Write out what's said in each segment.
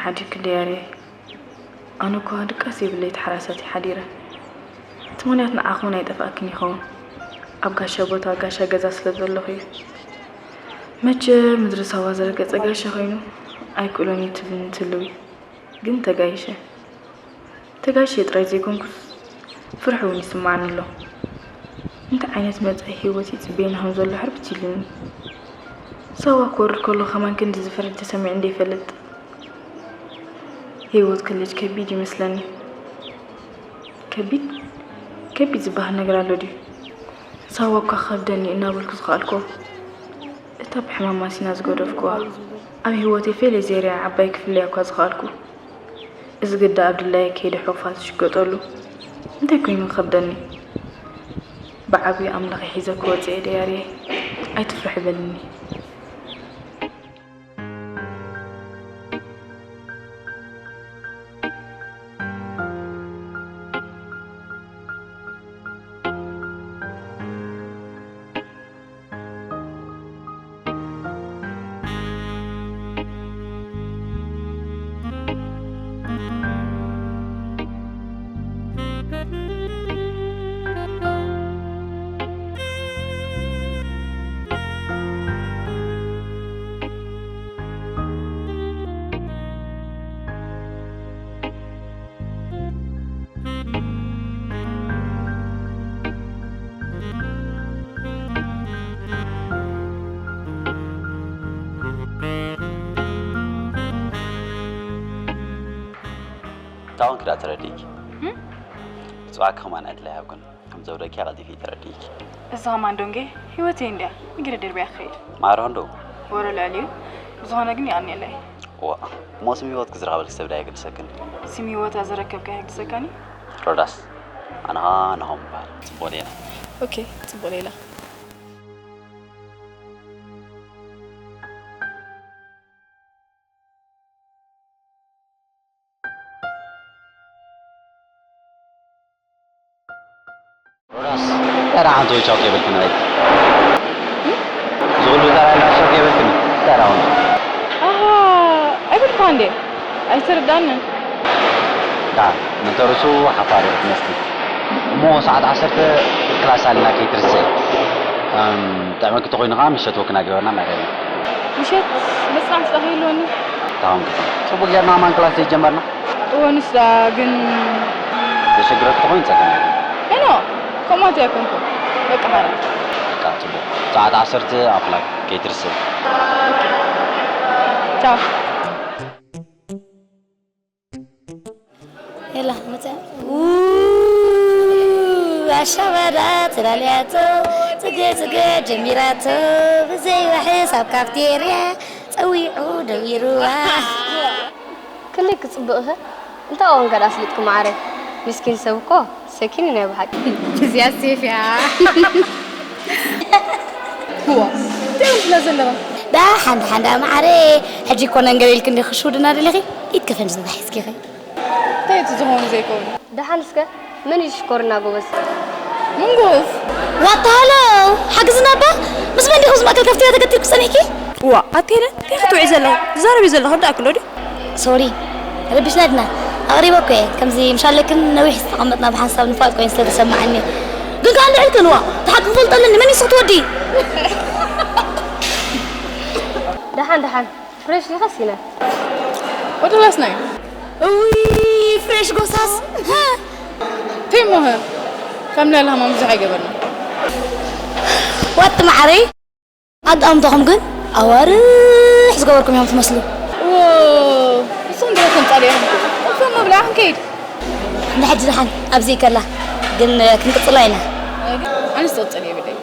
ዓዲግኪ ደያርየ። ኣነ እኳ ድቃስ የብለይ ተሓራሳት ሓዲረ። እቲ ምኽንያት ንዓኺ እውን ኣይጠፍኣክን ይኸውን። ኣብ ጋሻ ቦታ ጋሻ ገዛ ስለ ዘለኹ እዩ። መቸ ምድሪ ሳዋ ዘርገጸ ጋሻ ኮይኑ ኣይክእሎን እዩ ትብልኒ ትልዊ። ግን ተጋይሸ። ተጋይሸ ጥራይ ዘይኮንኩስ ፍርሒ እውን ይስምዓኒ ኣሎ። እንታይ ዓይነት መጻኢ ህይወት ይጽበየኒ ከም ዘሎ ሕርብት ኢሉኒ። ሳዋ ክወርድ ከሎ ከማን ክንዲ ዝፈርሕ ተሰሚዑ እንደ ይፈልጥ። ህይወት ክልጅ ከቢድ ይመስለኒ። ከቢድ? ከቢድ ዝበሃል ነገር ኣሎ ድዩ? ሳዋ እኳ ከብደኒ እናበልኩ ዝኸኣልኩዎ። እታ ብሕማም ማሲና ዝገደፍኩዋ፣ ኣብ ህይወተይ ፌለ ዘይርኣ ዓባይ ክፍለያ እኳ ዝኸኣልኩ። እዚ ግዳ ኣብ ድላየ ከይደ ሕቑፋ ዝሽገጠሉ እንታይ ኮይኑ ክኸብደኒ? ብዓብዩ ኣምላኸይ ሒዘ ክወጽእ እየ ደያርየ። ኣይትፍርሒ በልኒ። ታውን ክዳ ተረዲእኪ። እም? ጽባሕ ከማን ዕድል ኣይሃብኩን። ከም ዘውደኪ ኣቐልጢፊ ተረዲእኪ። እዚ ከማን ዶንጌ ህይወተይ እንድያ። ንግደ ድርብያ ክኸይድ። ማሮ እንዶ? ወረ ልዕሊኡ። ብዝኾነ ግን የቐንየለይ። ዋ፣ እሞ ስም ህይወትኪ ዝረኸበልኪ ሰብ ዳኣ የገድሰክን። ስም ህይወታ ዘረከብካ የገድሰካኒ? ሮዳስ፣ ኣነ ኸኣ ናሆም እበሃል። ጽቡቕ ሌላ። ኦኬ፣ ጽቡቕ ሌላ። ሮዳስ፣ ተራ ሓንቲ ወይ ቻው ከይበልክኒ ኣይ። ዝኹሉ ተራ ኢላ ቻው ከይበልክኒ፣ ተራ እውን። ኣሃ፣ ኣይበልኩኻ እንዴ? ኣይተረዳንን። ዳ፣ መንተርሱ ሓፋር ኢኺ ትመስሊ። እሞ ሰዓት ዓሰርተ ክላስ ኣለና ከይትርስዒ። እም፣ ጥዕመኪ ተኾይኑ ኸዓ ምሸት ወክና ገበርና ማለት እዩ። ምሸት መጽናዕቲ ዶ ከይህልወኒ? ታውን ግዜ። ጽቡቕ ጌርና ማን ክላስ ዘይጀመርና? እወ፣ ንስ ደኣ ግን ዘሸግረኪ ተኾይኑ ጸገም የለን። ሄኖ፣ ከምኡ ኣይኮንኩን። በቃ ሓራ። በቃ ጽቡቕ። ሰዓት ዓሰርተ ኣፍላግ ከይትርስዒ። ቻው። የላ፣ መጽያ። ው፣ ኣሻባዳ ተላልያቶ፣ ጽገ ጽገ ጀሚራቶ፣ ብዘይ ዋሕስ ኣብ ካፍቴርያ ጸዊዑ ደዊሩዋ። ክንደይ ክጽብቕ ኢኸ? እንታይ ዋንካ ደኣ ኣስሊጥኪ መዓረይ? ምስኪን ሰብ እኮ ሰኪን እዩ ናይ ብሓቂ። እዚኣ ሴፍ እያ። እዋ፣ እንታይ ኢኹም ትብላ ዘለኹም? ደሓን፣ ደሓን፣ ደኣ መዓረይ፣ ሕጂ እኮ ነንገር ኢልኪ እንዲኺ ክሽውድና ደሊኺ? ኢድኪ ፈንጂ ተታሒዝኪ ኢኺ። እንታይ እቲ ዝኾኑ ዘይኮኑ? ደሓን እስከ፣ መን እዩ ዝሽኮርና ጎበዝ? ምንጉስ። ዋታ ሃሎ፣ ሓግዝና እባ። ምስ መን ዲኹም ዝማእከል ካፍቴርያ ተገቲርኩ ጸኒሕኪ? እዋ፣ ኣቴነ፣ እንታይ ክትውዒ ዘለኹ? ትዛረቢ ዘለኹ ርዳእኪ ኣሎ ድዩ? ሶሪ፣ ረቢሽና ድና? ኣቕሪበ እኮ እየ። ከምዚ ምሻለክን ነዊሕ ዝተቐመጥና ብሓንሳብ ንፋጥ ኮይኑ ስለ ተሰማዓኒ። ግን ከኣ ልዕልክን፣ እዋ፣ እቲ ሓቂ ክፈልጦ ኣለኒ። መን እዩ ስኽቲ ወዲ? ደሓን፣ ደሓን። ፍሬሽ ዲኻ ሲነ? ወደላስ ናይ? እውይ፣ ፍሬሽ ጎሳስ። ቴሞኸ? ከም ልዕሊ ሃማም ብዙሕ ኣይገበርና። ዋጥ መዓረይ። ኣጣምታኹም ግን ኣዋርሕ ዝገበርኩም እዮም ትመስሉ። ዎ፣ ንስኹም ዶ ከም ጻድያ ኢኹም? እፎም መብልዓ ክንከይድ። ንሕጂ ደሓን ኣብዚ ከላ ግን ክንቅጽላ ኢና። ኣነስ ትቕጽል የብለይ።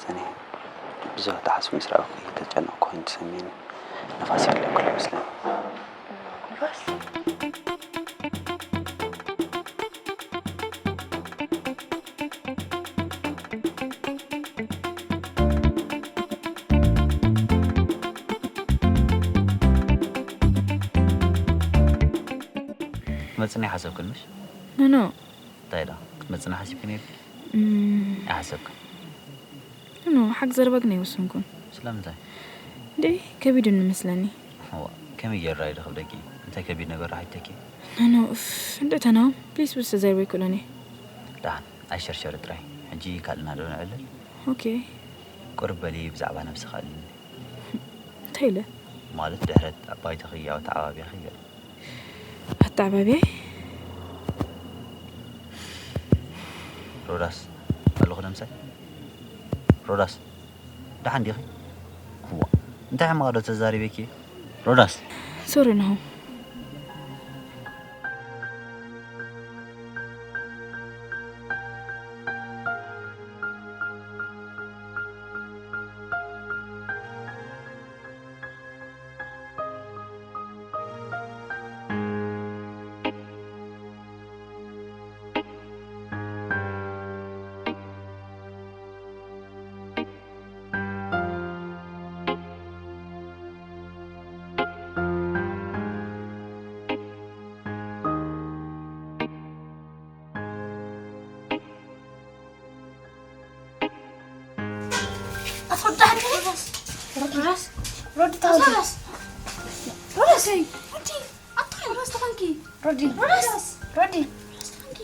ጸኒሐ። ብዙሕ ተሓስብ ምስ ረኣኹ ተጨነቕኩ ኮይኑ ተሰሚዕኒ። ንፋስ የለን ኩሉ ይመስለኒ። ንፋስ? ክትመጽኒ ሓሰብክን ምሽ? ኖ፣ ኖ። እንታይ ደኣ? ክትመጽኒ ሓሲብክን ነይርኪ? እም። ኣይሓሰብክን? ኖ፣ ሓቂ ዘረባ ግን ኣይወሰንኩን። ስለምንታይ? እንዴ፣ ከቢዱኒ መስለኒ። እዋ፣ ከመይ ጌርራ እዩ ደኽብደኪ? እንታይ ከቢድ ነገር ሓቲተኪ? ኖ፣ ኖ፣ እፍ፣ እንዴ ተናው፣ ፕሊስ፣ ብስ ተዘርበ ይክእሎን እየ። ደሓን፣ ኣይሸርሸር ጥራይ። ሕጂ ካልእና ዶ ንዕልል? ኦኬ። ቁርብ በሊ፣ ብዛዕባ ነብስኻ ኣዕልልኒ። እንታይ ኢለ? ማለት ድሕረት ኣባይተኺ፣ ኣተዓባብያኺ ገለ። ኣተዓባብያይ? ሮዳስ፣ ኣለኹ ዶ ምሳይ? ሮዳስ፣ ደሓን ዲኺ? እዋ፣ እንታይ ሕማቕ ዶ ተዛሪበኪ? ሮዳስ። ሶሪ ናሆም። ኣትወዳሕኒ? ሮዳስ። ሮዲ ታውዲ። ሮዳስ። ሮዳስ። ሮዲ። ኣታ ሮዳስ ተኾንኪ። ሮዲ። ሮዳስ። ሮዲ። ሮዳስ ተኾንኪ።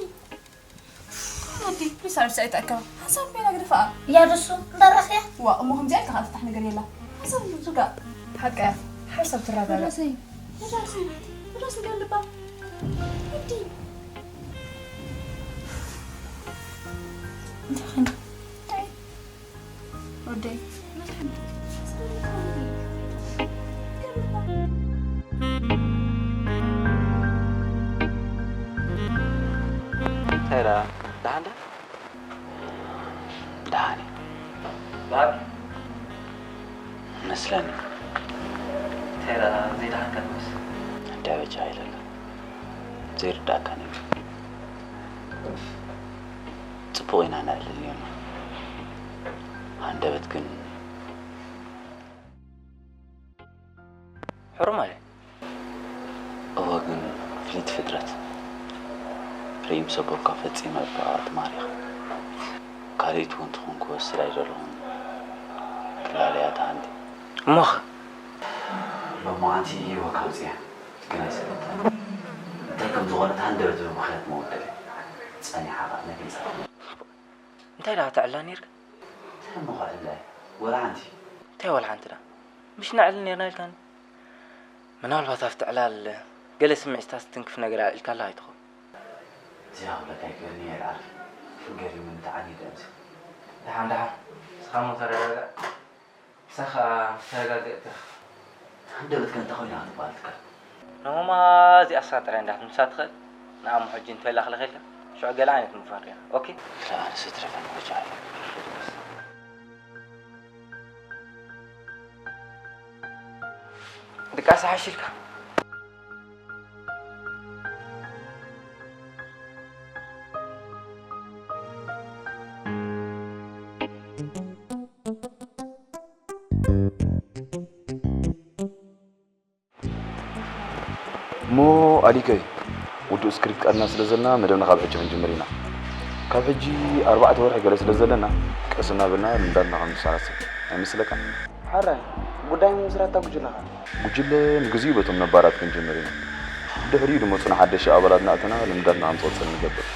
ሮዲ፣ ፕሊስ፣ ኣርሲ ኣይትኣከባ። ሓሳብ ቤላ ግድፋኣ። እያ ደሱ፣ እንዳራኽያ። ዋ፣ እሞ ከምዚኣ ኢልካ ከኣ ትፍታሕ ነገር የላ። ሓሳብ ዝጋ። ሓቃ እያ። ሓሳብ ትረጋጋ። ሮዳሰይ፣ ሮዳሰይ፣ ሮዳስ ገል ልባ። ሮዲ። እንታይ ኾንካ? እንታይ? ወደይ። እንታይ ደኣ? ደሓን ዶ? ደሓን እየ። ደሓን? መስለኒ። እንታይ ደኣ ዘይደሓንካ ትመስል? እንዳ በጃ ኣይለለ። ዘይርዳእካ ነገር። ጽቡቕ ኢና ነዕልል ኔርና። ሃንደበት ግን ሕሩም ኣለ። እወ፣ ግን ፍልይቲ ፍጥረት። ርእይ ምስ ኣበልኳ ፈጺመ እባ ተማሪኸ። ካልኣይቲ እውን ትኹን ክወስድ ኣይደለኹን። ክላለያ እታ ሓንቲ። እሞኸ? ሎማዓንቲ ወካ ኣውጺኣ። ግን ኣይሰለጥን። እንታይ ከም ዝኾነ እታ ሃንደበት ብምኽንያት መወደሊ። ጸኒሓ ኸኣ ነጊጻ። እንታይ ደኣ ትዕላ ኔርካ? እንታይ እሞ ክዕላ እየ? ወላ ሓንቲ። እንታይ ወላ ሓንቲ ደኣ? ምሽ ነዕልል ኔርና ኢልካኒ? ምናልባት ኣብቲ ዕላል ገለ ስምዒትታት ዝትንክፍ ነገር ኣልዒልካላ ኣይትኸውን? እዚኣ ክብለካ ኣይክእልን እየ፣ ይልዓል። ገሪሙኒ፣ ተዓኒደ ኣምሲ። ደሓን፣ ደሓን። ንስኻ እሞ ተረጋጋእ። ንሳ ኸኣ ምስ ተረጋገእት ትረኽባ። ሃንደበት ከ እንታይ ኮይና ክትበሃል ትከኣል? ንሆማ እዚኣ እሳ ጥራይ እንዳ ክትምልሳ ትኽእል። ንኣሞ ሕጂ እንተላ ክልኸልካ፣ ሽዑ ገለ ዓይነት ምፍርያ። ኦኬ? ክላ ኣነስ ትረፈን ወጃ እየ። ድቃስ ሓሽ ኢልካ። እሞ ኣሊከይ፣ ውዱእ ስክሪፕት ቀርና ስለ ዘለና መደብና ካብ ሕጂ ክንጅምር ኢና። ካብ ሕጂ ኣርባዕተ ወርሒ ገለ ስለ ዘለና ቀስ እናበልና ልምዳትና ክንሰራስር ኣይመስለካን? ሕራይ፣ ጉዳይ ምምስራታ ጉጅለኻ? ጉጅለ ንግዚኡ በቶም ነባራት ክንጅምር ኢና። ድሕሪኡ ዝመጹና ሓደሽቲ ኣባላት እናእተና ልምዳትና ከም ዝቕጽል ንገብር።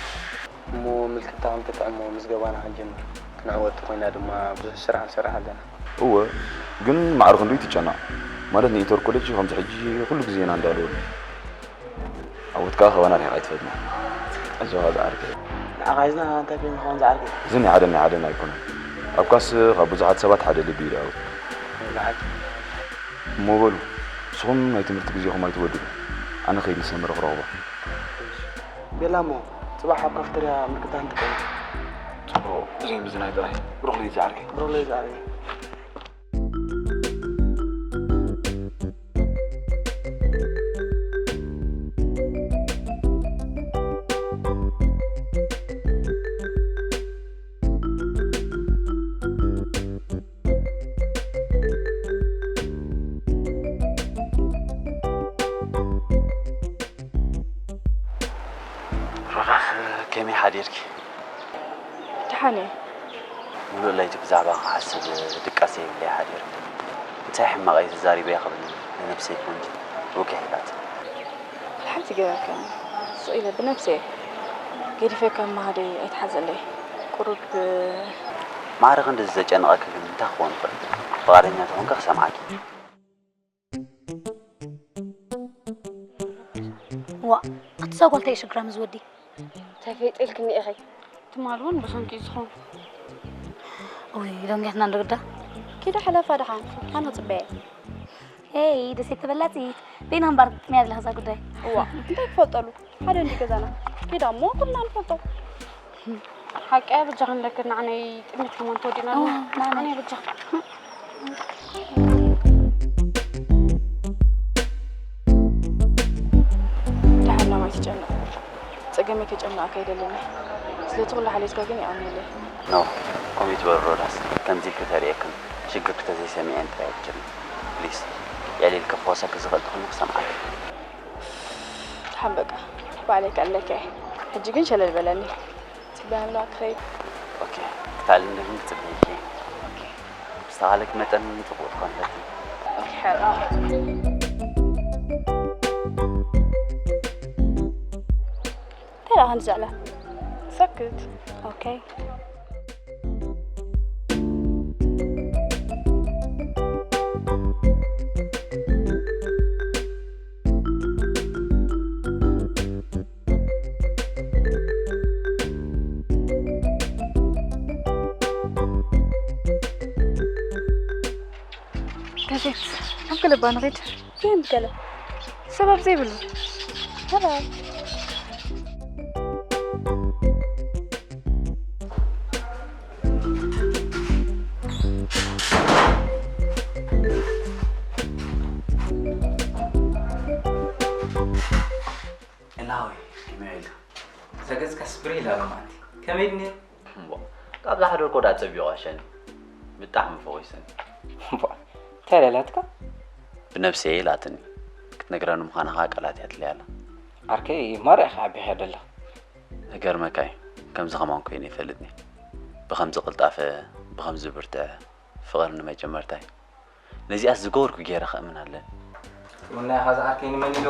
እሞ ምልክታ ከም ትጥዕሞ ምዝገባና ክንጅምር። ክንዕወት ኮይና ድማ ብዙሕ ስራሕ ንሰርሕ ኣለና። እወ፣ ግን ማዕረ ክንደይ ትጨነቕ? ማለት ንኢንተር ኮሌጅ ከምዚ ሕጂ ኩሉ ግዜ ኢና እንዳለወሉ። ዓወት ከኣ ካባና ርሒቕ ኣይትፈድና። ኣጆኻ ዝዓርከይ። ንዓኻ ሒዝና እንታይ ኮይና ኸውን ዝዓርከይ? እዚ ናይ ሓደ ናይ ሓደ ኣይኮነን። ኣብ ካስ ካብ ብዙሓት ሰባት ሓደ ልቢ እዩ ዝዓወት። ብሓቂ። እሞ በሉ፣ ንስኹም ናይ ትምህርቲ ግዜኹም ኣይትበድሉ። ኣነ ከይድ ንሰመረ ክረኽቦ። ቤላ እሞ፣ ጽባሕ ኣብ ካፍተርያ ምልክታ ንጥቀም። ጽቡቕ። ጥሪን ብዝናይ ጥራይ። ብሩኽ ለይቲ ዓርከይ። ብሩኽ ለይቲ ዓርከይ። ሮዳስ፣ ከመይ ሓዲርኪ? ደሓን እየ። ምሉእ ለይቲ ብዛዕባ ክሓስብ ድቃስ የብለይ ሓዲረ። እንታይ ሕማቕ እየ ተዛሪበ ክብል ንነብሰይ ኮንኪ ውግሕ ኢላትኒ። ሓንቲ ገበርከኒ። ስቕ ኢለ ብነብሰይ ገዲፈካ እሞ ሃደይ ኣይትሓዘለይ። ቁሩብ ማዕረ ክንድዚ ዘጨንቐኪ ግን እንታይ ክኸውን ይኽእል? ፍቓደኛ ተኾንኪ ክሰምዓኪ። ዋ ኣቲ እዛ ጓል እንታይ እዩ ሽግራ ምስ ወዲ? ተፈይጥልክኒ ኢኺ። ትማል እውን ብሰንኪ እዩ ዝኸውን። ውይ ደንጊኽና እንዶ ግዳ። ኪዳ ሕለፋ ደሓን ኣነ ክፅበየ። ሄይ ደሴት ተበላፂት በይና እምበር ጥምያ ዘለኻ እዛ ጉዳይ። እዋ እንታይ ክፈልጠሉ ሓደ እንዲ ገዛና ኪዳ እሞ ኩልና ንፈልጦ። ሓቂ እያ በጃኽን ለክን ንዓነይ ጥሜት ከማን ተወዲእና ኣለና። ንዓነይ በጃኽን። ደሓን ናባይ ትጨነቕ። ጸገመይ ከጨንቐካ ኣይደልን እየ። ስለቲ ኩሉ ሓልዮትካ ግን የቐንየለይ። ኖ፣ ከምኡ ኣይትበሊ ሮዳስ። ከምዚ ኢልኪ ተርእየክን ሽግርኪ ተዘይሰሚዐን ጥራይ ኣይትጀምሪ። ፕሊስ፣ የዕሊልኪ ክኾሰኪ ዝኽእል ተኾይኑ ክሰምዓኪ። ደሓን በቃ፣ ባዕለይ ከዕልለካ እየ። ሕጂ ግን ሸለል በለኒ። ጽበያ ኣለዋ ክኸይድ። ኦኬ፣ ክተዕልልኒ ግን ክጽበየኪ እየ። ኦኬ፣ ብዝተኻእለኪ መጠን ጽቡቕ ትኾኒ ፈትኒ። ኦኬ፣ ሕራይ። እንታይ ደኣ ክንዲ ዘዕላ? ሰክት። ኦኬ። ደሴት፣ ኣብ ገለ እባ ንኺድ። ዘይን ብገለ። ሰበብ ዘይብሉ። ሰላም። እላወይ ከመይ ኢሉ? ዘገጽካስ ብር ኢላ ሎማዓንቲ። ከመይ ድዩ ነይሩ? እምቦ፣ ካብ ዝሓደርኮ ደኣ ጸቢቑ ኣሸኒ። ብጣዕሚ ፈቒሰኒ። እምቦ፣ እንታይ ኢላትካ? ብነብሰይ ኢላትኒ። ክትነግረኒ ምዃና ኸኣ ቃላት እያ ኣድልያ ኣላ። ዓርከይ ማራ ኢኻ ዓቢኻ ደለኻ። ክገርመካ እዩ፣ ከምዚ ከማን ኮይኑ ኣይፈልጥን እየ። ብኸምዚ ቅልጣፈ፣ ብኸምዚ ብርትዐ፣ ፍቕሪ ንመጀመርታይ። ነዚኣስ ዝገበርኩ ገይረ ከእምን ኣለኒ። ጥዑና ኢኻ ዝዓርከይ ንመን ኢሉ?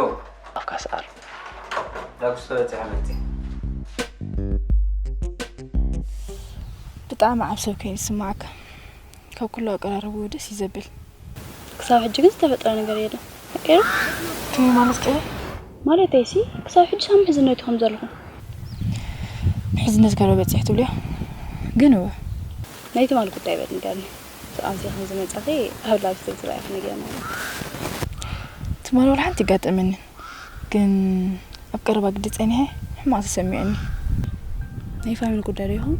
ኣፍካ ስኣል። ዳጉስ ተበጺሐ መልቲ። ብጣዕሚ ዓብ ሰብ ኮይኑ ይስማዓካ። ካብ ኩሉ ኣቀራርብኡ ደስ እዩ ዘብል። ክሳብ ሕጂ ግን ዝተፈጠረ ነገር የለን። ቀይሩ? ከመይ ማለት ቀይሩ? ማለተይሲ ክሳብ ሕጂ ሳብ ምሕዝነቱ ከም ዘለኹም። ምሕዝነት ገለ በጺሕ ትብልዮ? ግን እወ። ናይ ትማል ጉዳይ በል ንገርኒ። ብኣምሲኽን ዝመጻኺ ኣብ ላብ ስትሪት ርኣይኺ ነጊረና ኣለና። ትማል ዋላ ሓንቲ ይጋጠመኒ። ግን ኣብ ቀረባ ግዲ ጸኒሐ ሕማቕ ተሰሚዑኒ። ናይ ፋሚሊ ጉዳይ ዶ ይኸውን?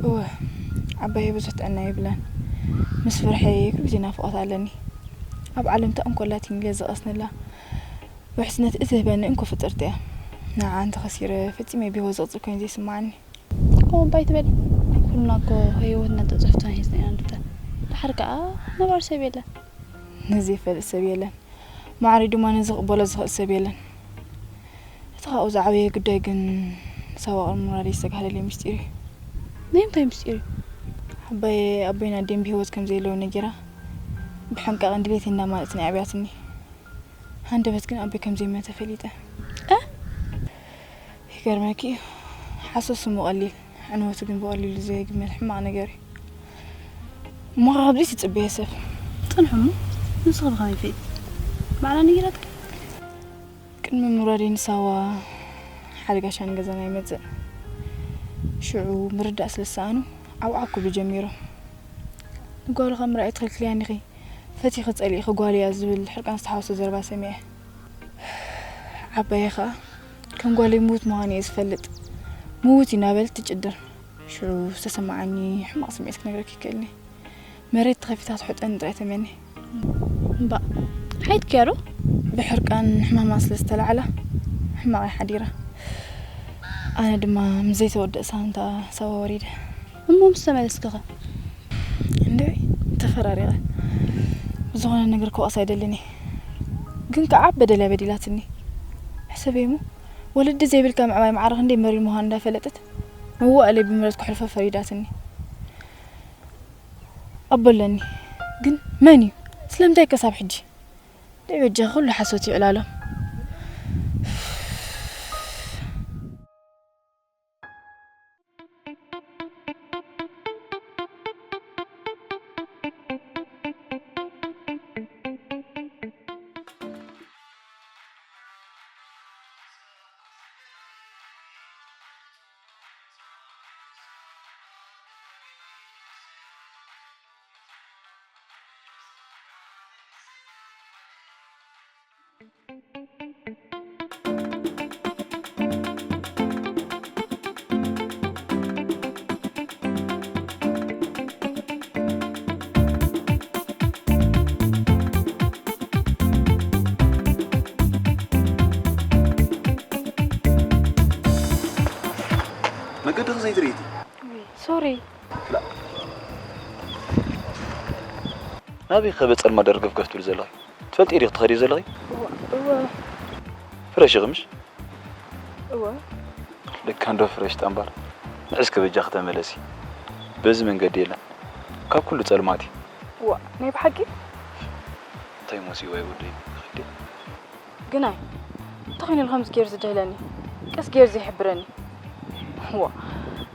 እወ፣ ዓባየይ ብዙሕ ጥዕና የብላን። ምስ ፍርሐይ ኩሉ ግዜ ናፍቖታ ኣለኒ። ኣብ ዓለም እንታይ እንኮ ኣላትኒ ኢለ ዝቐስነላ ውሕስነት እትህበኒ እንኮ ፍጥርቲ እያ። ንዓኣ እንተኸሲረ ፈጺመ ብህይወት ዝቕጽል ኮይኑ ዘይስምዓኒ። ከምኡ እባ ኣይትበሊ። ኩልና እኮ ህይወትና ተጽሕፍቶ ሒዝና ኢና ንርከብ። ደሓር ከኣ ነባሪ ሰብ የለን። ንዘይፈልጥ ሰብ የለን። ማዕረይ ድማ ነዚ ክቕበሎ ዝኽእል ሰብ የለን። እቲ ካብኡ ዝዓበየ ጉዳይ ግን ሳዋ ቅድሚ ምውራደይ ዝተጋህደለይ ምስጢር እዩ። ናይ እንታይ ምስጢር እዩ? ዓባየይ ኣቦይን ኣደይን ብህይወት ከም ዘየለዉ ነጊራ ብሕንቃቕን ድሌተይን እንዳማለእትን ኣዕብያትኒ። ሃንደበት ግን ኣቦይ ከም ዘይሞተ ፈሊጠ። እ? ይገርመኪ እዩ። ሓሶት ስሙ ቀሊል፣ ዕንወቱ ግን ብቐሊሉ ዘይግመት ሕማቕ ነገር እዩ። እሞ ኸ ካብዚ ትጽበዮ ሰብ? ጽንሑ እሞ፣ ንስኺ ብኸመይ ፈሊጥኪ? ባዕላ ነጊራትኪ? ቅድሚ ምውራደይ ንሳዋ ሓደ ጋሻ ንገዛና ይመጽእ። ሽዑ ምርዳእ ስለ ዝሰኣኑ ዓውዓው ክብሉ ጀሚሮም። ንጓሉ ካብ ምርኣይ ትኽልክልያኒ ኢኺ፣ ፈቲኺ ጸሊእኺ ጓል እያ ዝብል ሕርቃን ዝተሓወሶ ዘረባ ሰሚዐ። ዓባየይ ኸኣ ከም ጓለይ ምዉት ምዃኑ እየ ዝፈልጥ፣ ምዉት እዩ እናበለት ትጭድር። ሽዑ ዝተሰማዓኒ ሕማቕ ስምዒት ክነግረኪ ይክእልኒ። መሬት ተኸፊታ ትሕጠኒ ጥራይ ተመኒ። እምባእ፣ ሓይትክያ ዶ? ብሕርቃን ሕማማ ስለ ዝተላዕላ ሕማቕ እያ ሓዲራ። ኣነ ድማ ምስ ዘይተወድእ ሳንታ ሰባ ወሪደ። እሞ ምስ ተመለስኪ ኸ? እንድዒ፣ ተፈራሪቐ። ብዝኾነ ነገር ክወቕሳ ኣይደልን እየ። ግን ከዓ በደልያ በዲላትኒ። ሕሰበይ እሞ፣ ወለዲ ዘይብልካ ምዕባይ ማዕረ ክንደይ መሪር ምዃኑ እንዳፈለጠት፣ መዋእለይ ብምረት ክሕልፎ ፈሪዳትኒ። ኣቦ ኣለኒ። ግን መን እዩ? ስለምንታይ ከሳብ ሕጂ? ደይ በጃ ኩሉ ሓሶት ይዕላሎም። መገድኺ ዘይትርእይቲ? ሶሪ። ናበይ ከ በጸልማ ደርገፍገፍ ትብል ዘለኺ? ትፈልጢ ዲኺ ትኸዲ ዘለኺ? እወ፣ እወ። ፍረሽ ኢኺ ምሽ? እወ። ለካ እንዶ ፍረሽ ጠንባር። ንዕስ ከበጃ ከተመለሲ። በዚ መንገዲ የለን። ካብ ኩሉ ጸልማት እዩ። እዋ፣ ናይ ብሓቂ? እንታይ መሲዋ ይወደይ? ግናይ፣ እንታይ ኮይኑ ከምዚ ገይሩ ዝድህለኒ? ቀስ ገይሩ ዘይሕብረኒ? እዋ፣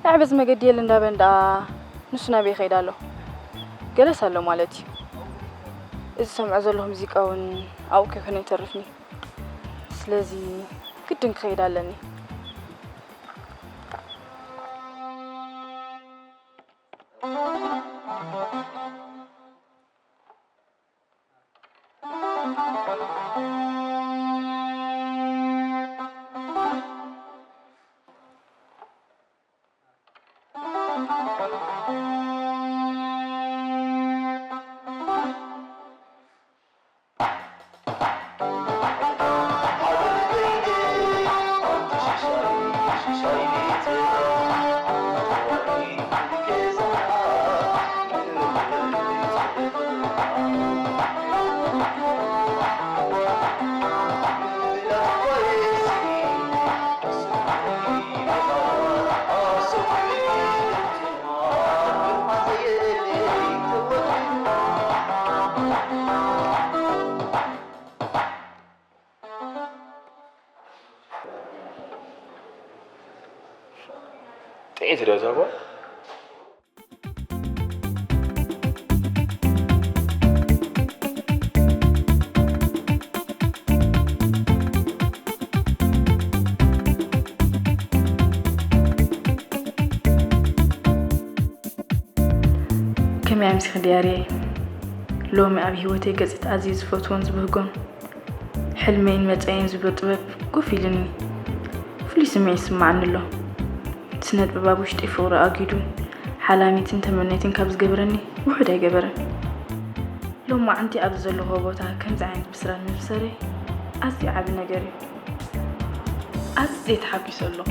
ንዓይ በዚ መገዲ የለ እንዳበለ ደኣ ንሱ ናበይ ይኸይድ ኣሎ? ገለስ ኣሎ ማለት እዩ። እዚ ሰምዖ ዘለኹ ሙዚቃ እውን ኣብኡ ከይኮነ ይተርፍኒ። ስለዚ ግድን ክኸይድ ኣለኒ። ጥዒት ዶ እዛ ጓል? ከመይ ኣምሲኺ ድያርየ? ሎሚ ኣብ ህይወተይ ገጽ እቲ ኣዝየ ዝፈትዎን ዝብህጎን ሕልመይን መጻኢን ዝብሎ ጥበብ ኮፍ ኢሉኒ። ፍሉይ ስምዒት ይስምዓኒ ኣሎ። ስነ ጥበብ ኣብ ውሽጠይ ፍቕሪ ኣጒዱ፣ ሓላሚትን ተመነይትን ካብ ዝገብረኒ ውሑድ ኣይገበረን። ሎማዓንቲ ኣብዚ ዘለኹዎ ቦታ ከምዚ ዓይነት ብስራት ምብሰረይ ኣዝዩ ዓቢ ነገር እዩ። ኣዝየ ተሓጒሰ ኣለኹ።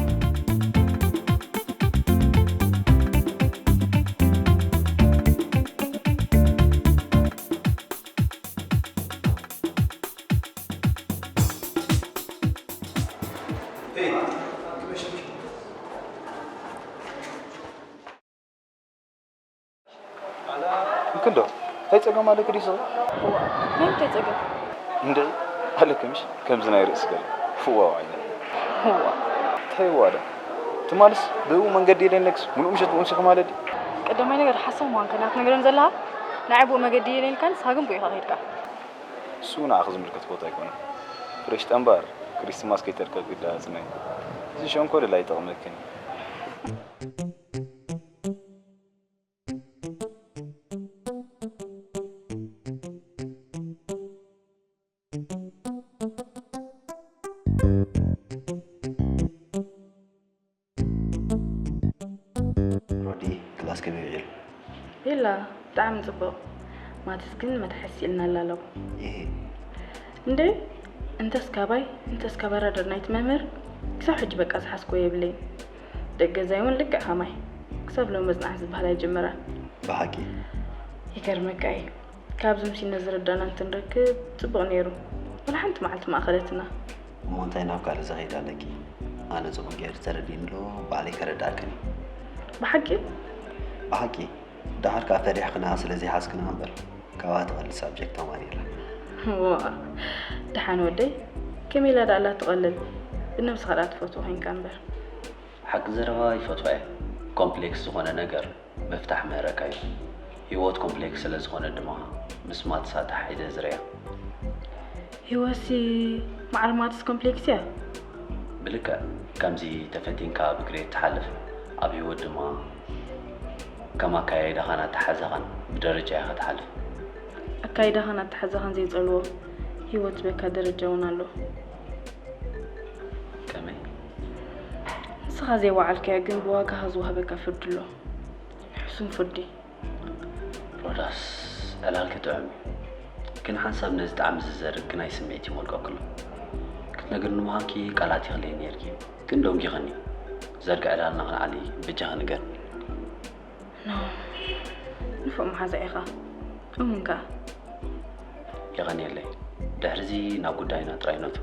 እንክንዶ፣ እንታይ ጸገም ኣለኪ ድዩ ስቕ? እዋ፣ ናይ ምንታይ ጸገም? እንድዒ፣ ኣለኪ ምሽ ከምዚ ናይ ርእሲ ገለ። ፍዋው ዓይነት። እዋ። እንታይ እዋ ዶ? ትማልስ ብእኡ መንገዲ የለነክስ፣ ምሉእ ምሸት ብኡ ምሲኺ ማለት ድዩ? ቀዳማይ ነገር ሓሳብ ምዃንካ ኢና ትነግረን ዘለኻ። ንዓይ ብኡ መገዲ የለን ኢልካ፣ ንስኻ ግን ብኡ ኢኻ ከይድካ። እሱ ንዓኺ ዝምልከት ቦታ ኣይኮነን። ፍሬሽ ጠንባር፣ ክሪስማስ ከይተርካ ግዳ ኣጽንዒ። እዚ ሸንኮለል ኣይጠቕመክን እዩ። ላ ብጣዕሚ ጽቡቕ። ማትስ ግን መትሓስ ኢልና ኣላለው። ይሄ እንዴ እንተስ ካባይ እንተስ ካባራደር ናይቲ መምህር ክሳብ ሕጂ በቃ ዝሓስኮ የብለይ። ደቂ ገዛይ እውን ልክዕ ከማይ ክሳብ ሎም መጽናዕቲ ዝበሃል ኣይጀመራን። ብሓቂ ይገርመካ እዩ። ካብዚ ምሲና ዝረዳና እንትንረክብ ጽቡቕ ነይሩ። ወላ ሓንቲ መዓልቲ ማእኸለትና። እሞ እንታይ ናብ ካልእ ዘኸይድ ኣለኪ? ኣነ ጽቡቕ ገይሩ ተረዲእኒ ኣሎ፣ ባዕለይ ከረድኣክን እዩ። ብሓቂ ብሓቂ ደሓር ከኣ ፈሪሕክና ስለ ዘይሓዝክና እምበር ካብኣ ትቐልል ሳብጀክት ተማሪራ። ዋ ደሓን ወደይ ከመይ ኢላ ደኣ ኣላ ትቐልል። ብነብስኻ ደኣ ትፈትዎ ኮይንካ እምበር። ሓቂ ዘረባ ይፈትዋ እየ። ኮምፕሌክስ ዝኾነ ነገር ምፍታሕ ምህረካ እዩ። ህይወት ኮምፕሌክስ ስለ ዝኾነ ድማ ምስ ማትስ ኣተሓሒዘ ዝርእያ። ህይወትሲ ማዕረ ማትስ ኮምፕሌክስ እያ። ብልክዕ ከምዚ ተፈቲንካ ብግሬድ ትሓልፍ ኣብ ህይወት ድማ ከም ኣካያይዳኻን ኣተሓሕዛኻን ብደረጃ ኢኻ ትሓልፍ። ኣካይዳኻን ኣተሓሕዛኻን ዘይጸልዎ ህይወት ዝበካ ደረጃ እውን ኣሎ። ከመይ? ንስኻ ዘይወዓልካዮ ግን ብዋጋኻ ዝወሃበካ ፍርዲ ኣሎ። ሕሱም ፍርዲ። ሮዳስ ዕላልኪ ጥዑም እዩ፣ ግን ሓንሳብ ነዚ ጣዕሚ ዝዘርግ ግናይ ስምዒት እዩ መልቀኩ ኣሎ። ክትነግርኒ ምዃንኪ ቃላት ይኽልየኒ ነይርኪ፣ ግን ደንጊኽኒ። ዘርጊ ዕላልና ክንዓሊ በጃኺ ንገርኒ። ኖ ንፉዕ መሓዛ ኢኻ። እሙን ከኣ። የቐንየለይ። ድሕሪዚ ናብ ጉዳይና ጥራይ ነቱ።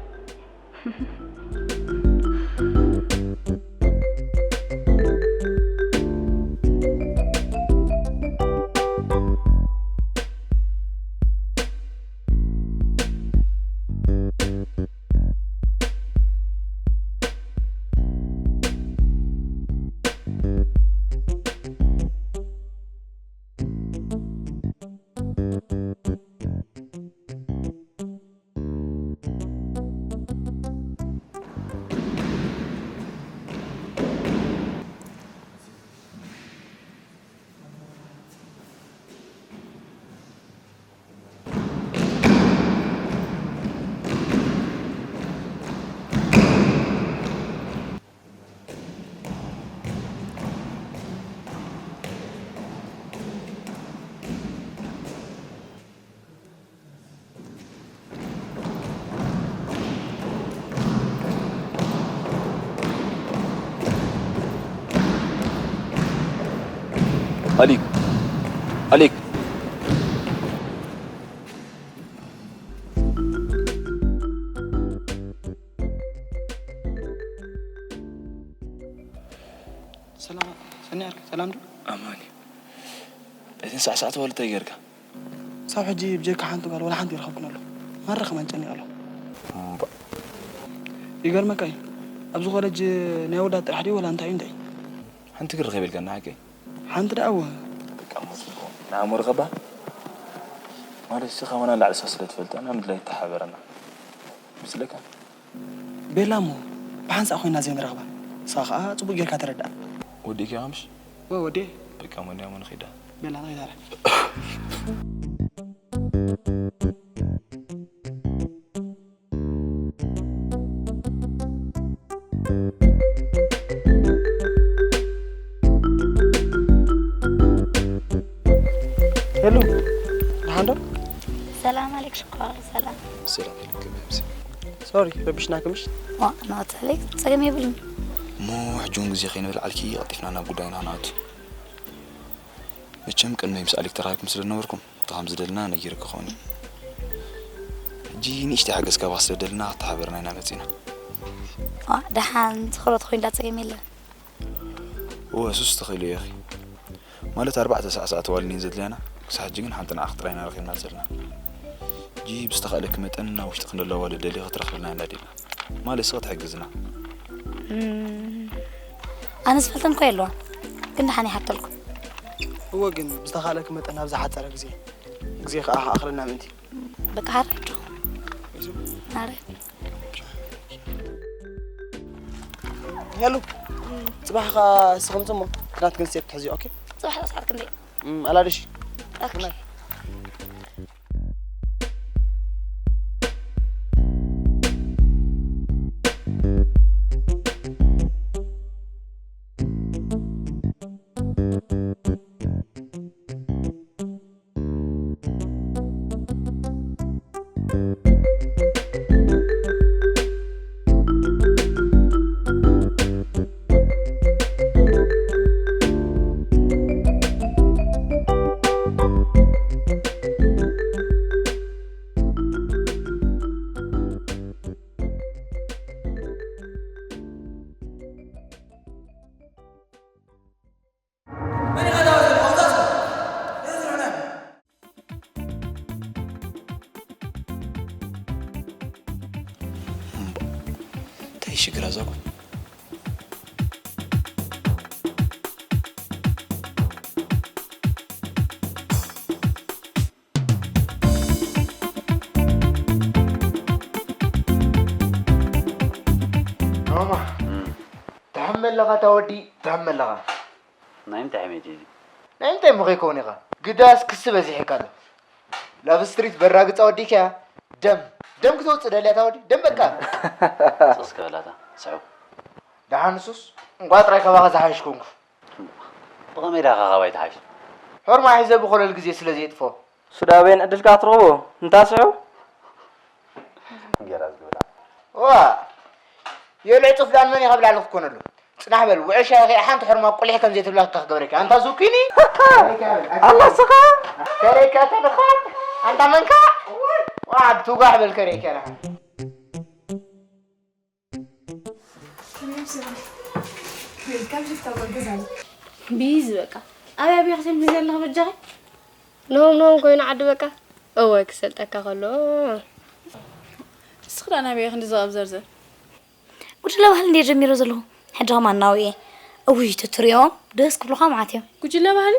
ኣሊክ ኣሊክ ሰላም ሰኒ ዓርከይ፣ ሰላም ዶ? ኣማን እዩ። እቲ ሳዕሳዕቲ ወልተ ጌርካ ሳብ ሕጂ ብጀካ ሓንቲ ጓል ወላ ሓንቲ ይረኸብኩን ኣሎ። ማራ ከማን ጨኒቕ ኣሎ። ይገርመካ እዩ፣ ኣብዚ ኮለጅ ናይ ወዳት ጥራሕ ድዩ ወላ እንታይ እዩ እንታይ? ሓንቲ ክረኸብ ኢልካ ንሓቂ ሓንቲ ደኣ እወ። ንኣእምሮ ከባ ማለት እዚ ከማና ላዕሊ ሰብ ስለ ትፈልጠና ምድላይ ተሓበረና ምስለካ ቤላ እሞ ብሓንሳእ ኮይና ዘይንረኽባ። ንስኻ ከኣ ጽቡቕ ጌርካ ተረድኣ። ወዲእካ ምሽ? ወ ወዴ። በቃ ሞንያ ሞ ንኺዳ። ቤላ ንኺዳ። ሄሎ፣ ደሓን ዶ? ሰላም ኣሌክ ሽኮር፣ ሰላም። ሰላም ኢልክም ህምሲ። ሶሪ ረቢሽናክምሽ። ዋ፣ ናት ኣሌክ ጸገም የብልን። እሞ ሕጂ እውን ግዜ ከይንበልዓልኪ ቀልጢፍና ናብ ጉዳይና ንኣቱ። መቸም ቅድመይ ምስ ኣሌክ ተራኺብኩም ስለ ዝነበርኩም እቲ ከም ዝደልና ነጊርኪ ክኸውን እዩ። ሕጂ ንእሽተይ ሓገዝ ካባኻ ስለ ደልና ክትሓበርና ኢና መጺና። ዋ፣ ደሓን ትኽእሎ ተኾይንዳ ጸገም የለን። እወ፣ እሱስ ተኽእሎ እዩ ኣኺ። ማለት ኣርባዕተ ሳዕሳዕቲ ዋልኒን ዘድልያና፣ ክሳብ ሕጂ ግን ሓንቲ ንዓኺ ጥራይ ኢና ረኺብና ዘለና። ሕጂ ብዝተኻእለኪ መጠን ናብ ውሽጢ ክንደሎ ኣዋልድ ደሊኺ ክትረኽብልና ኢና ደሊና። ማለት እስኺ ትሕግዝና። እም፣ ኣነ ዝፈልጠን እኮ የለዋን፣ ግን ደሓን ይሓተልኩ። እወ፣ ግን ብዝተኻእለኪ መጠን ኣብ ዝሓጸረ ግዜ፣ ግዜ ከኣ ክኣኽለና ምእንቲ። በቃ ሓራይ ዶ? ሓራይ። ሄሎ፣ ጽባሕ ኸኣ እስኺ ምጹ እሞ፣ ናትክን ሴፍ ትሕዝዮ፣ ኦኬ? ጽባሕ ሰዓት ክንደይ? እም፣ ኣላድሺ። ኦኬ። ሽግር ኣዛኩ። ማማ፣ ትሕመለኻ፣ ታወዲ ትሕመለኻ። ናይ እንታይ ሕሜት እዩ እዚ? ናይ እንታይ እሞ ከይከውን ኢኻ? ግዳስ ክሲ በዚሕካ ኣሎ። ላቭ ስትሪት በራግጻ ወዲካያ። ደም፣ ደም ክተውጽእ ደልያ ታወዲ፣ ደም በቃ። ጽስ ክበላታ፣ ስሑ። ደሓን ንሱስ፣ እንቋ ጥራይ ካባኻ ዝሓይሽ ኮንኩ። ብኸመይ ዳኻ ካባይ ትሓይሽ? ሖርማ ሒዘ ብኾለል ግዜ ስለ ዘየጥፎ። ሱዳቤን ዕድልካ ክትረኽቦ፣ እንታ ስሑ? እንጌራ ዝግብላ። ዋ፣ የልዕጡፍ ዳን መን ይኸብላ ኣለኹ ኮነሉ። ጽናሕ በል፣ ውዕሻ ኢኺ ሓንቲ ሕርማ ቁሊሕ ከም ዘይትብላ ክገብረካ። ኣንታ ዙኪኒ! ኣላ ስኻ! ከረይካ ተለኻ! ኣንታ መንካ! ዋ፣ ትጓሕ በል ከረይካ። ቢዝ በቃ። ኣበይ ኣበይ ክትብል ዘለኺ በጃኺ? ንሆም ንሆም ኮይኑ ዓዲ በቃ። እወ ክሰልጠካ ከሎ። እስኺ ደኣ ናበይ ኢኺ ክንዲ ዘቐብዘርዘር? ጉጅለ ባህሊ እንድየ ጀሚረ ዘለኹ። ሕጂ ኸማን ናብኡ እየ። እውይ፣ ተትሪኦም ደስ ክብሉኻ መዓት እዮም። ጉጅለ ባህሊ?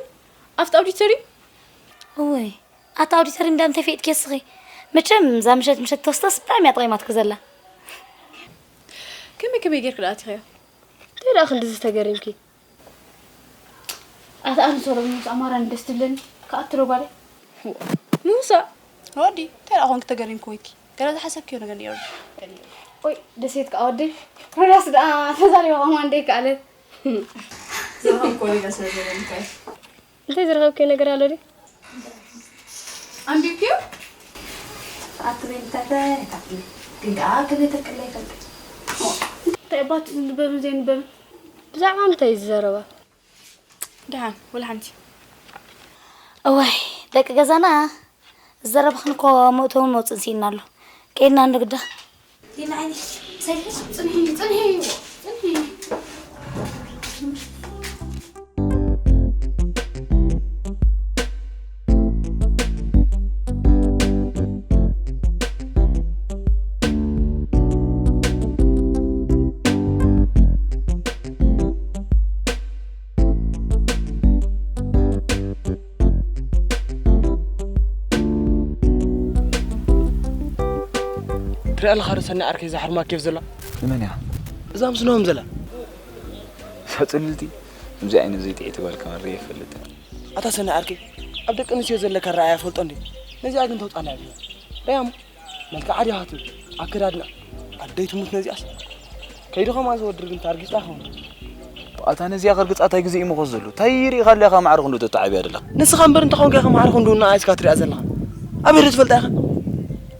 ኣብቲ ኣውዲቶርዩ? እውይ፣ ኣታ ኣውዲቶርዩ እንዳ እንታይ ፈይጥኪ እስኺ? መቸም እዛ ምሸት ምሸት ተስተስ ብጣዕሚ እያ ጠቒማትኪ ዘላ። ከመይ ከመይ ጌርኪ ደኣ ኣቲኽዮ? እንታይ ደኣ ክንድዚ ተገሪምኪ? ኣታ ኣነ ሶሎሞን ምስ ኣማራን ደስ ትብለኒ። ክኣቱ ዶ ጓለይ? ምውሳእ? ወዲ፣ እንታይ ደኣ ኾንኪ ተገሪምኪ ወይኪ? ገለ ዝሓሰብክዮ ነገር ነይሩ ዶ? ኦይ፣ ደሴት ከኣ ወዲ። ሮዳስ ደኣ ተዛሪባ ኸማን ደይከኣለት። ዝረኸብክዎ ነገር ስለ ዘለኒ እኮ እየ። እንታይ ዝረኸብክዮ ነገር ኣሎ ድዩ? ኣንቢብክዮ? ኣትበይ እንታይ እንታይ ኣይታፍሪ። ግን ከኣ ክልተ ቅለ ይፈልጥ። እንታይ ኣባቱ ዝንበብን ዘይንበብን? ብዛዕባ እንታይ እዩ ዝዛረባ? ደሓን፣ ወላ ሓንቲ። እዋይ፣ ደቂ ገዛና ዝዘረብኽን እኮ መእተውን መውፅእን ስኢንና ኣሎ። ከይድና ንግዳ። ሊና ዓይኒ፣ ሰይፍሽ፣ ፅንሒ፣ ፅንሒ፣ ፅንሒ። ትሪኣ ኣለኻ ዶ ሰኒ ዓርከይ እዛ ሕርማ ኬፍ ዘላ? ንመን እያ? እዛ ምስ ነሆም ዘላ። እዛ ጽልልቲ፣ ከምዚ ዓይነት ዘይጥዕይቲ ጓል ከማን ርእየ ኣይፈልጥን። ኣታ ሰኒ ዓርከይ፣ ኣብ ደቂ ኣንስትዮ ዘለካ ኣረኣእያ ፈልጦ እንዴ? ነዚኣ ግን ተውጻና እያ። ርኣያ እሞ። መልክዓ ድያ ክትብል፣ ኣከዳድና፣ ኣደይ ትሙት ነዚኣስ። ከይዱ ኸማን ዝወድር ግን ታርጊጻ ይኸውን። ኣታ ነዚኣ ከርግጻ እንታይ ግዜ እዩ ምኾን ዘሎ? እንታይ ርኢኻ ኣለኻ ማዕረ ክንዱ ተተዓብያ ደለኻ? ንስኻ እምበር እንታይ ኾንካ ኢኻ ማዕረ ክንዱ ንዓ ኢስካ ትሪኣ ዘለኻ? ኣበይ ዶ ትፈልጣ ኢኻ?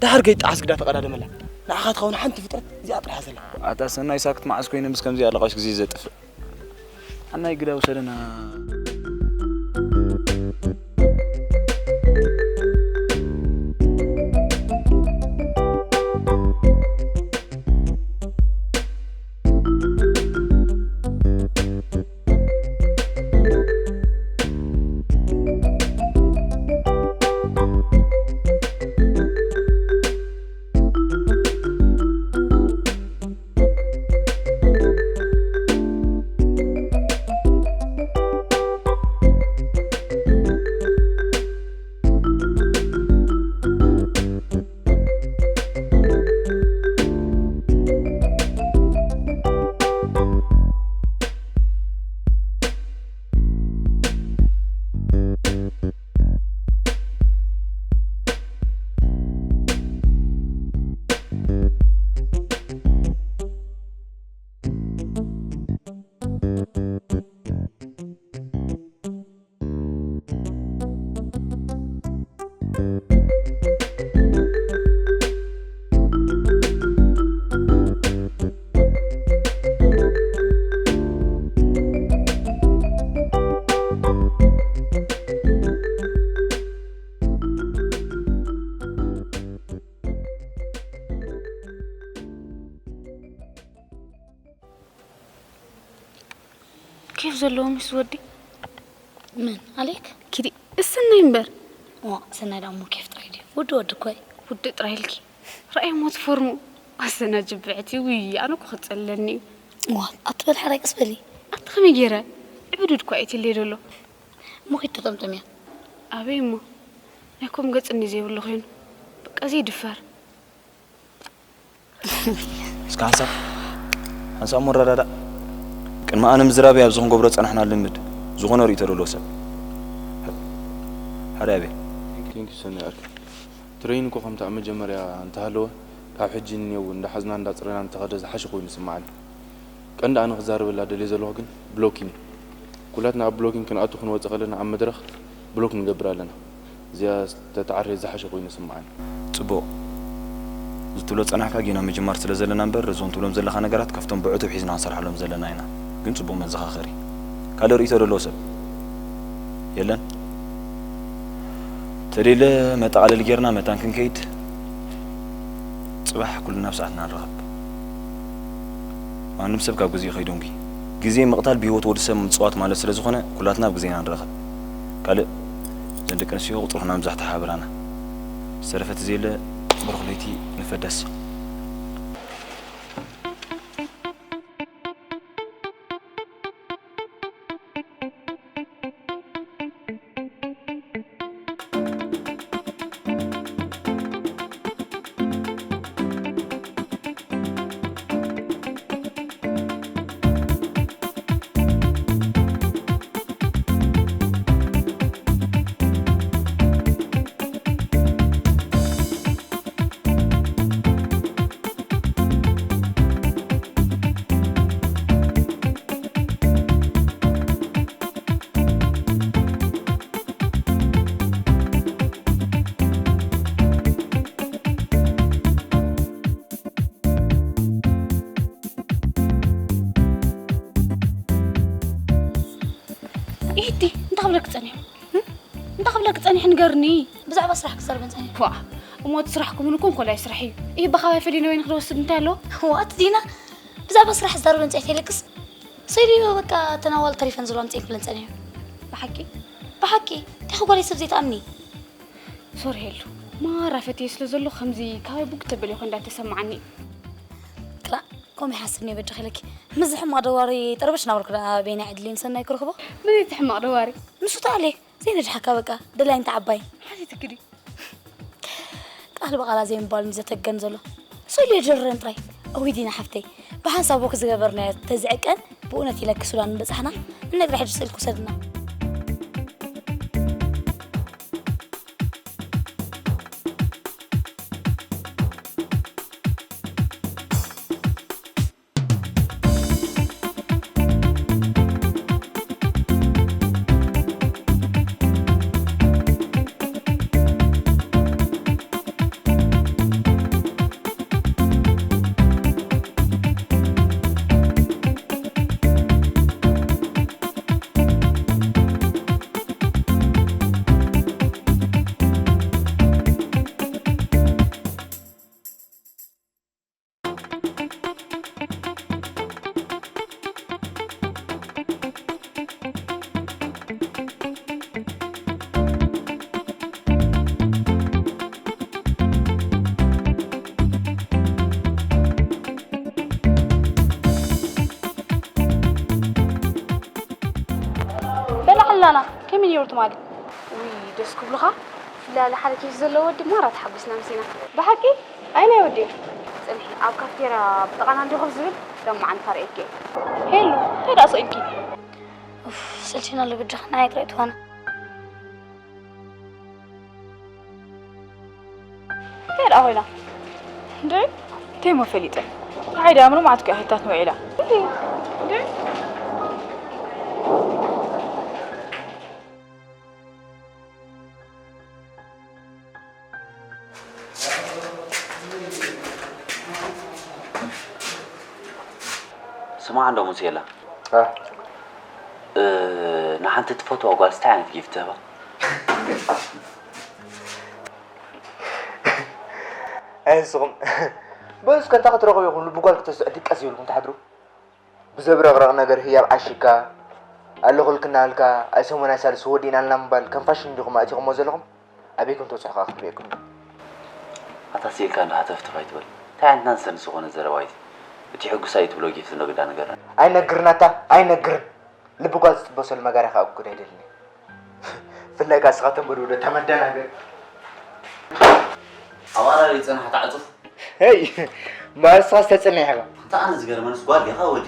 ደሓር ገይጣዓስ ግዳ ተቐዳደመላ። ንዓኻ ትኸውን ሓንቲ ፍጥረት እዚኣ ጥራሕ ዘላ። ኣታ ሰናይ ሳክት መዓስ ኮይነ ምስ ከምዚኣ ኣለቓሽ ግዜ ዘጥፍእ? ሓናይ ግዳ ውሰደና። ኬፍ ዘለዎ ምስ ወዲ። መን? ኣሌክ? ኪዲ፣ እሰናይ እምበር። ዋ፣ ሰናይ ደኣ እሞ ኬፍ ጥራይ ድዩ? ወዲ ወዲ እኮ እዩ። ውዲ ጥራይ ኢልኪ። ረኣይ ሞት ፎርሙ። ኣሰና ጅብዕቲ፣ ውይ፣ ኣነ እኮ ክጸለኒ እዩ። እዋ፣ ኣትበል፣ ሓራይ ቀስ በሊ። ኣቲ ከመይ ገይረ? ዕብዱድ እኳ እየትለይ ደሎ። እሞ ኺድ ተጠምጥምያ። ኣበይ እሞ? ናይ ኮም ገጽ እንዲ ዘይብሉ ኮይኑ። በቃ ዘይድፈር። እስከ ሓንሳብ፣ ሓንሳብ እሞ ረዳዳእ። ቅድሚ ኣነ ምዝራብ ኣብዚ ክንገብሮ ጸናሕና ልምድ። ዝኾነ ርእይቶ ደሎ ሰብ። ሓራይ ኣቤል። ቴንክ ዩ ሰኒ ኣርኪ። ትሬን እኮ ከምቲ ኣብ መጀመርያ እንተሃለወ፣ ካብ ሕጂ ንኔው እንዳሓዝና እንዳጽረና እንተኸደ ዝሓሸ ኮይኑ ይስምዓኒ። ቀንዲ ኣነ ክዛረበላ ደልየ ዘለኹ ግን ብሎኪን እዩ። ኩላትና ኣብ ብሎኪን ክንኣቱ ክንወጽእ ከለና ኣብ መድረኽ ብሎክ ንገብር ኣለና። እዚኣ ተተዓርየ ዝሓሸ ኮይኑ ይስምዓኒ። ጽቡቕ። እዚ ትብሎ ጸናሕካ ጌና ምጅማር ስለ ዘለና እምበር፣ እዞም ትብሎም ዘለኻ ነገራት ካብቶም ብዕቱብ ሒዝና ክንሰርሓሎም ዘለና ኢና። ግን ጽቡቕ መዘኻኸሪ። ካልእ ርእይቶ ደለዎ ሰብ? የለን? ተደለ መጠቓለሊ ጌርና መታን ክንከይድ፣ ጽባሕ ኩልና ኣብ ሰዓትና ንራኸብ። ማንም ሰብ ካብ ግዜኡ ከይደንጉ። ግዜ ምቕታል ብህይወት ወዲ ሰብ ምጽዋት ማለት ስለ ዝኾነ፣ ኩላትና ኣብ ግዜና ንራኸብ። ካልእ፣ እዘን ደቂ ኣንስትዮ ቁጽሩ ክና ምብዛሕ ተሓባብራና። ዝተረፈ ተዘየለ፣ ብሩኽ ለይቲ፣ ንፈደስ። ኢቲ፣ እንታይ ክብለኪ ጸኒሑ? እም? እንታይ ክብለኪ ጸኒሑ ንገርኒ? ብዛዕባ ስራሕ ክዛረበን ጸኒሑ። ኳ፣ እሞ እቲ ስራሕ ክምልኩም ኮላይ ስራሕ እዩ። ይህ ብኻባይ ፈሊነ ወይ ንክደወስድ እንታይ ኣለዎ? ዋት ዲና፣ ብዛዕባ ስራሕ ዝዛረበን ጸኒሑ የለክስ? ሰይድዮ በቃ ተናዋል ተሪፈን ዘለዋ ምጽኤን ክብለን ጸኒሑ። ብሓቂ? ብሓቂ፣ እንታይ ጓለይ ሰብ ዘይትኣምኒ? ሶሪ ሄሉ፣ ማራ ፈትየ ስለ ዘለኹ ከምዚ ካባይ ቡግ ተበል ይኾን እንዳተሰማዓኒ። ክላእ፣ ከምኡ ይሓስብ እየ በጃኺ ኢለኪ። ምስዚ ሕማቕ ደዋሪ ጠርበሽ ናበልኩ ደኣ በይናይ ዕድለይን ሰናይ ክረኽቦ? መን እቲ ሕማቕ ደዋሪ? ንሱ ተኣልየ፣ ዘይነድሓካ በቃ፣ ደላይ እንተ ዓባይ። ሓቲትኪ ድዩ? ቃል ብቓላ ዘይምባል እዩ ዘተገን ዘሎ። ስእሉ የጀርረን ጥራይ። እውይ ዲና ሓፍተይ፣ ብሓንሳብ ወክ ዝገበርናዮ ተዝዕቀን፣ ብእውነት ኢለኪ ሱዳን ምበጻሕና፣ እነግዳ ሕጂ ስእልኪ ውሰድና። በላዕላና ከመይ ነይሩ ትማሊ? ውይ፣ ደስ ክብሉኻ። ፍላለ ሓደ ኬፍ ዘለዎ ወዲ ማራ ተሓጒስና መሲና። ብሓቂ? ኣይ ናይ ወዲ? ጽንሒ፣ ኣብ ካፍቴርያ ብጥቓና እንዲኹም ዝብል ሎማዓንቲ ርእየኪ። ሄሉ፣ እንታይ ደኣ ስቕ ኢልኪ? ኡፍ፣ ሰልቺና ኣሎ በጃኻ፣ ንዓይ ጥራይ ትኾነ። እንታይ ደኣ ኮይና? እንዴ? እንታይ እሞ ፈሊጠ? ንዓይ ደኣ ምንም ኣትኪ ኣይሕታትን ውዒላ። እንዴ? እንዴ? ስማዕ እንዶ ሙሴላ። እ፣ ንሓንቲ ትፈትዋ ጓል እንታይ ዓይነት ጊፍት ትህባ? ኣይ ንስኹም። በሉ እስከ እንታይ ክትረኽቡ ኢኹም? ልቢ ጓል ክተስዑ ድቀስ ይብልኩም ትሓድሩ። ብዘብረቕረቕ ነገር ህያብ ዓሺግካ፣ ኣለኹልኪ እናበልካ፣ ኣይ ሰሙን ኣይ ሳልስ ወዲእና ኣለና ምባል ከም ፋሽን እንዲኹም ኣእቲኹምዎ ዘለኹም? ኣበይ ከም ተብጽሑ ከኣ ክርእየኩም እዩ። ኣታ ስኢልካ እንዶ ሃተፍተፍ ኣይትበል። እንታይ ዓይነት ናንሰንስ ዝኾነ ዘረባ እዩ እዚ? እቲ ሕጉስ ኣይትብሎ ጊፍት እንዶ ግዳ ንገረና። ኣይነግርናታ፣ ኣይነግርን። ልቢ ጓል ዝጥበሰሉ መጋርያ ከኣ ክጉድ ኣይደልን። ብፍላይ ከኣ ንስኻቶም በድውዶ ተመደናገር። ኣዋራሪ ጸናሕቲ ዕጹፍ። ሄይ፣ እምበኣር ንስኻስ ተጽንሕ ኢኻ። እንተ ኣነ ዝገርመንስ ጓል ዲኻ ወዲ?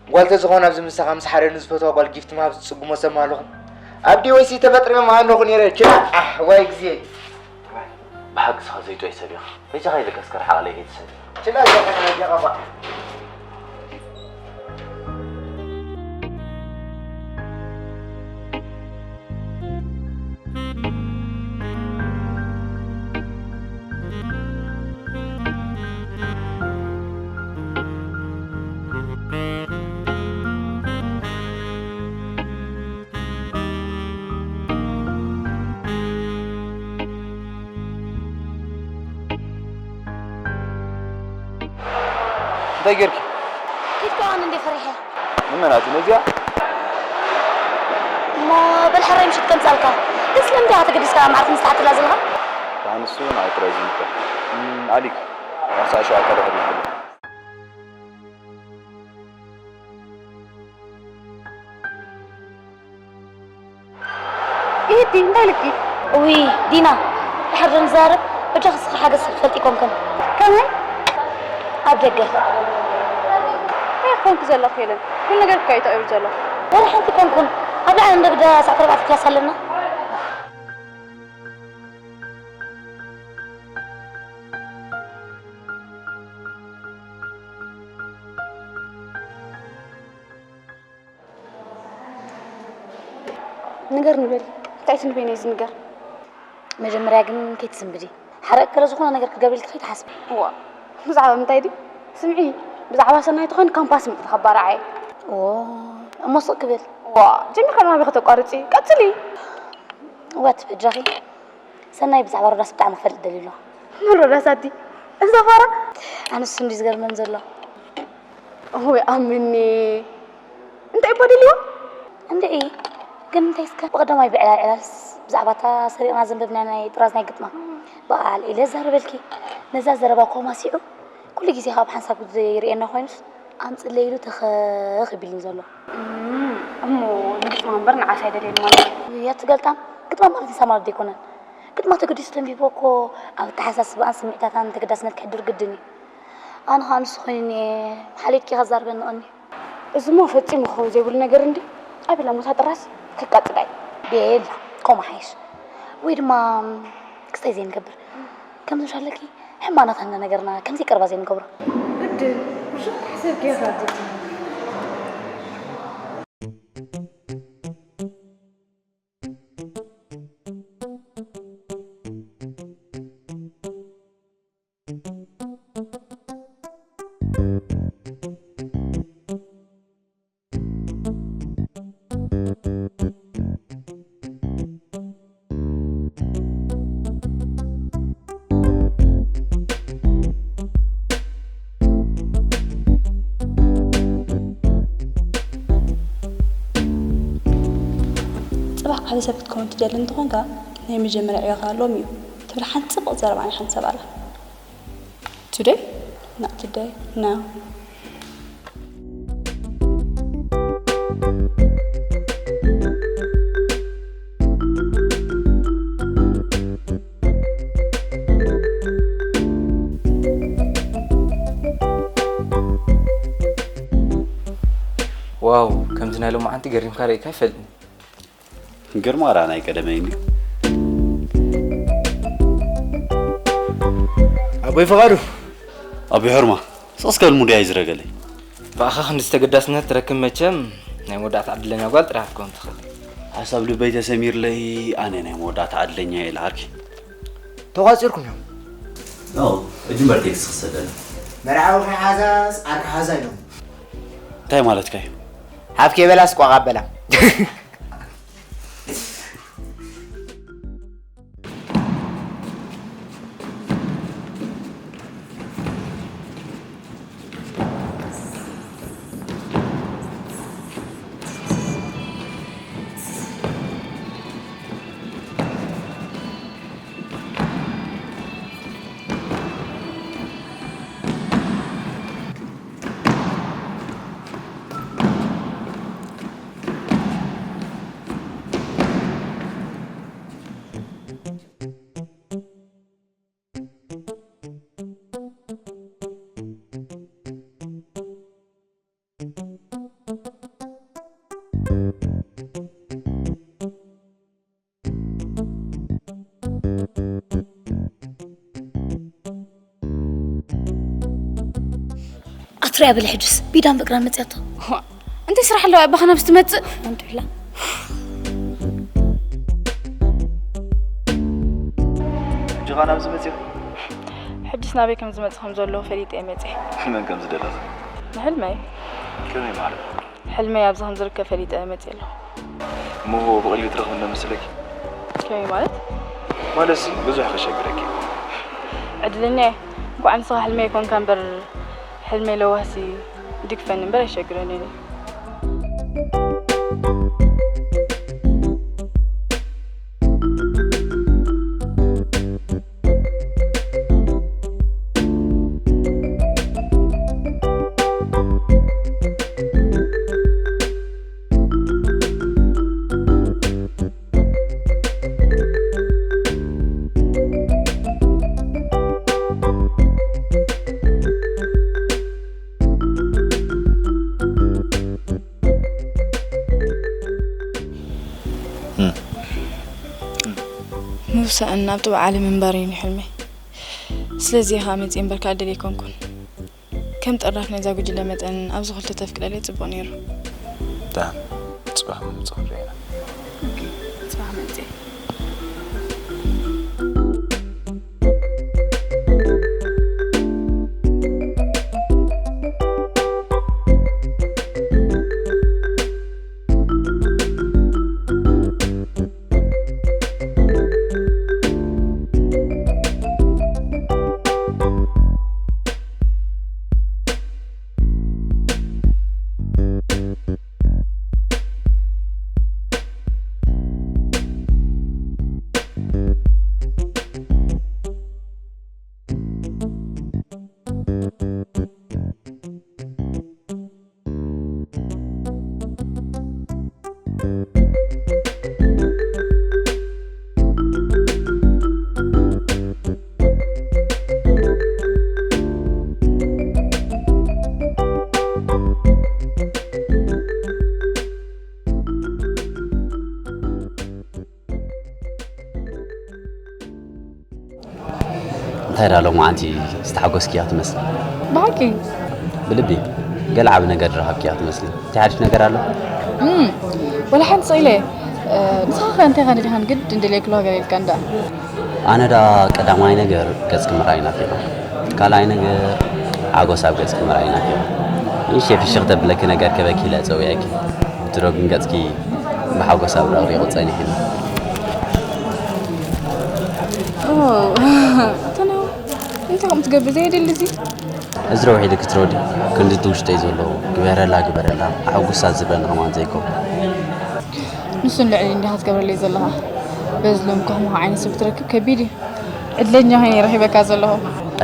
ጓል ተዝኾን ኣብዚ ምሳኻ ምስ ሓደ ንዝፈትዋ ጓል ጊፍት ምሃብ ዝጽግሞ ሰብ ምሃለኹ። ኣብ ዲወይሲ ተፈጥረ ምሃለኹ ነይረ። ችላ፣ ኣሕ፣ ዋይ ግዜ። ብሓቂ ንስኻ ዘይጥዑይ ሰብ ኢኻ። በጃኻ ኢለካ እስከ ርሓቐለይ ከይትሰድኒ። ችላ፣ እዛ ከተረዲኻ ባ። እንታይ ጌርኪ? ኪድ ከኣ ኣነ እንደ ፈሪሐ። ንመን ኣቲ ነዚኣ? እሞ በል ሕራይ ምሽት ከምጻልካ። ግን ስለምንታይ ኢኻ ተገዲስካ መዓልቲ ምስ ትሓትላ ዘለኻ? ኣንሱ ንዓይ ጥራይ ዝምልከት። እም፣ ኣሊክ፣ ኣርሳ ሸውዓተ ዶ ክብል ከሎ። ኢቲ፣ እንታይ ኢልኪ? ውይ፣ ዲና፣ ድሓር ዶ ንዛረብ? በጃኺ እስኺ ሓገዝ ክትፈልጢ ኣይኮንክን። ከመይ? ኣብ ደገ። እንታይ ኮንኪ ዘለኺ ሄለን? ኩሉ ነገር እኮ እዩ ተቐይሩ ዘሎ። ወላ ሓንቲ ኣይኮንኩን። ኣብ ላዕሊ እንዶ ግዳ ሰዓት ኣርባዕተ ክላስ ኣለና። ንገርኒ በሊ፣ እንታይ ትንበይኒ እዩ ዝንገር? መጀመርያ ግን ከይትስንብዲ። ሓረቅ ገለ ዝኾነ ነገር ክገብረልኪ ከይትሓስቢ። እዋ፣ ብዛዕባ ምንታይ ድዩ? ስምዒ፣ ብዛዕባ ሰናይ ተኾይኑ ካምፓስ ምእንቲ ተኸባርዓየ። ኦ፣ እሞ ስቕ ክብል። እዋ፣ ጀሚርካ ድማ ኣበይ ከተቋርጺ? ቀጽሊ። እዋ፣ ትበጃኺ። ሰናይ ብዛዕባ ሮዳስ ብጣዕሚ ክፈልጥ ደልዩ ኣሎ። መን ሮዳስ ኣቲ? እዛ ፋራ? ኣነስ እንዲ ዝገርመን ዘሎ። እወ ኣምኒ። እንታይ እባ ደልዋ? እንድዒ። ግን እንታይ እስከ ብቐዳማይ ብዕላል ዕላልስ ብዛዕባ እታ ሰሪቕና ዘንበብና ናይ ጥራዝ ናይ ግጥማ ብኣል ኢለ ዛረበልኪ። ነዛ ዘረባ እኳ ማሲዑ ኩሉ ግዜ ካብ ሓንሳብ ግዜ ይርእየና ኮይኑስ ኣምፅለይ ኢሉ ተኸኽ ቢልኒ ዘሎ። እም፣ እሞ ንግጥማ እምበር ንዓስ ኣይደልየን ማለት እዩ። ያቲ ገልጣም፣ ግጥማ ማለት ንሳ ማለት ዘይኮነን። ግጥማ ተገዲሱ ተንቢብዎ እኮ ኣብ ኣተሓሳስባኣን ስምዒታታን ተገዳስነት ከሕድር ግድን እዩ። ኣነ ኸኣ ንሱ ኮይኑኒ እየ፣ ሓሊፍኪ ከዛርበኒ ቀንዩ። እዚሞ ፈጺሙ ክኸውን ዘይብሉ ነገር እንድዩ። ኣቤላ ሞሳ ጥራስ ከቃጽላ እዩ። ቤላ፣ ከምኡ ሓይሽ። ወይ ድማ ክስታይ ዘይንገብር። ከምዚ ምሽ ኣለኪ፣ ሕማቕ ናትና ነገርና ከምዚ ቀርባ ዘይንገብሮ። ግድን፣ ብዙሕ ተሓሰብኪ ኢኻ ኣዴተይ። ጽባሕ ሓደ ሰብ ክትከውን ትደሊ እንተኾንካ፣ ናይ መጀመርያ ዕዮኻ ሎሚ እዩ ትብል ሓንቲ ጽብቕ ዘረባ ናይ ሓንቲ ሰብ ኣላ። Today? Not today. No. ዋው፣ ከምዚ ናይ ሎማዓንቲ ገሪምካ ርኢካ ኣይፈልጥን። ግርማ ራ ናይ ቀደመይ እንድዩ። ኣቦይ ፍቓዱ። ኣቦይ ሕርማ፣ ስቕ እስከ በል ሙድያ እዩ ዝረገለይ። ብኣኻ ክንዲ ተገዳስነት ትረክብ መቸም ናይ መወዳእታ ዕድለኛ ጓል ጥራሕ ክትከውን ትኽእል። ሓሳብ ልበይ ተሰሚርለይ ኣነ ናይ መወዳእታ ዕድለኛ እየ ኢልሃርኪ። ተቋጺርኩም እዮም። ኖ፣ ሕጂ እምበር ቴክስት ክሰደልና። መርዓዊ ከይሓዛስ ዓርኪ ሓዛ ኢሎም። እንታይ ማለትካ እዩ? ሓፍ ከይበላስ ቋቕ ኣበላ። ትሪያ በሊ ሕጅስ ቢዳን ፍቅራን መጽያቶ። እንታይ ስራሕ ኣለዋ ኣባኻ ናብዚ ትመጽእ? ኣንቱላ። ሕጂ ኸኣ ናብዚ መጺኹ? ሕጅስ ናበይ ከም ዝመጽእ ከም ዘሎ ፈሊጠ እየ መጺእ። መን ከም ዝደለኻ? ንሕልመይ። ከመይ ማለት? ሕልመይ ኣብዚ ከም ዝርከብ ፈሊጠ እየ መጺእ ኣለኹ። እሞ ብቐሊሉ ትረኽብኒ ዶ መሰለኪ? ከመይ ማለት? ማለትሲ ብዙሕ ከሸግረኪ። ዕድለኛ እየ። እንኳዕ ንስኻ ሕልመይ ኮንካ እምበር ሕልመይ ለዋህሲ ይድግፈኒ እምበር ኣይሸግረንን እዩ። ምውሳእን ናብ ጥቡዕ ዓለም ምንባር እዩ ሕልመይ። ስለዚ ኢኻ መጺእ እምበርካ ዕድል ኣይኮንኩን። ከም ጠራፍ ናይዛ ጉጅለ መጠን ኣብዚ ክልተ ተፍቅደለይ ጽቡቕ ነይሩ። ደሓን፣ ጽባሕ ምምጽእ ክንሪኦ ኢና። ጽባሕ መጽእ። እንታይ ደኣ ሎማዓንቲ ዝተሓጎስክያ ትመስሊ? ብሓቂ? ብልቢ ገለ ዓቢ ነገር ዝረኸብክያ ትመስሊ። እንታይ ሓድሽ ነገር ኣሎ? እም፣ ወላ ሓንቲ ስቕ ኢለ፣ እ፣ ንስኻ ኸ እንታይ ኸ ነዲኻ ንግድ እንደልየክሎ ገለ ኢልካ እንዳ? ኣነ ደኣ ቀዳማይ ነገር ገጽኪ ምርኣይ ናፊቐ። ካልኣይ ነገር ሓጎስ ኣብ ገጽኪ ምርኣይ ናፊቐ። ንእሽተይ ፍሽኽ ተብለኪ ነገር ከበኪ ኢለ ጸዊዐኪ። ድሮ ግን ገጽኪ ብሓጎስ ኣብረቕሪቑ ጸኒሑ። ኦ፣ ተነው። እንታይ ከምኡ ትገብር? ዘየድሊ እዚ። እዚ ረውሒ ኢልኪ ትሮዲ፣ ክንዲ እቲ ውሽጠይ ዘሎ ግበረላ፣ ግበረላ፣ ኣሕጉሳ ዝብለኒ ከማን ዘይከውን። ንሱ ንልዕሊ እንዲኻ ትገብረለይ ዘለኻ። በዚ ሎም ከማኻ ዓይነት ሰብ ክትረክብ ከቢድ እዩ። ዕድለኛ ኮይነ ረኺበካ ዘለኹ።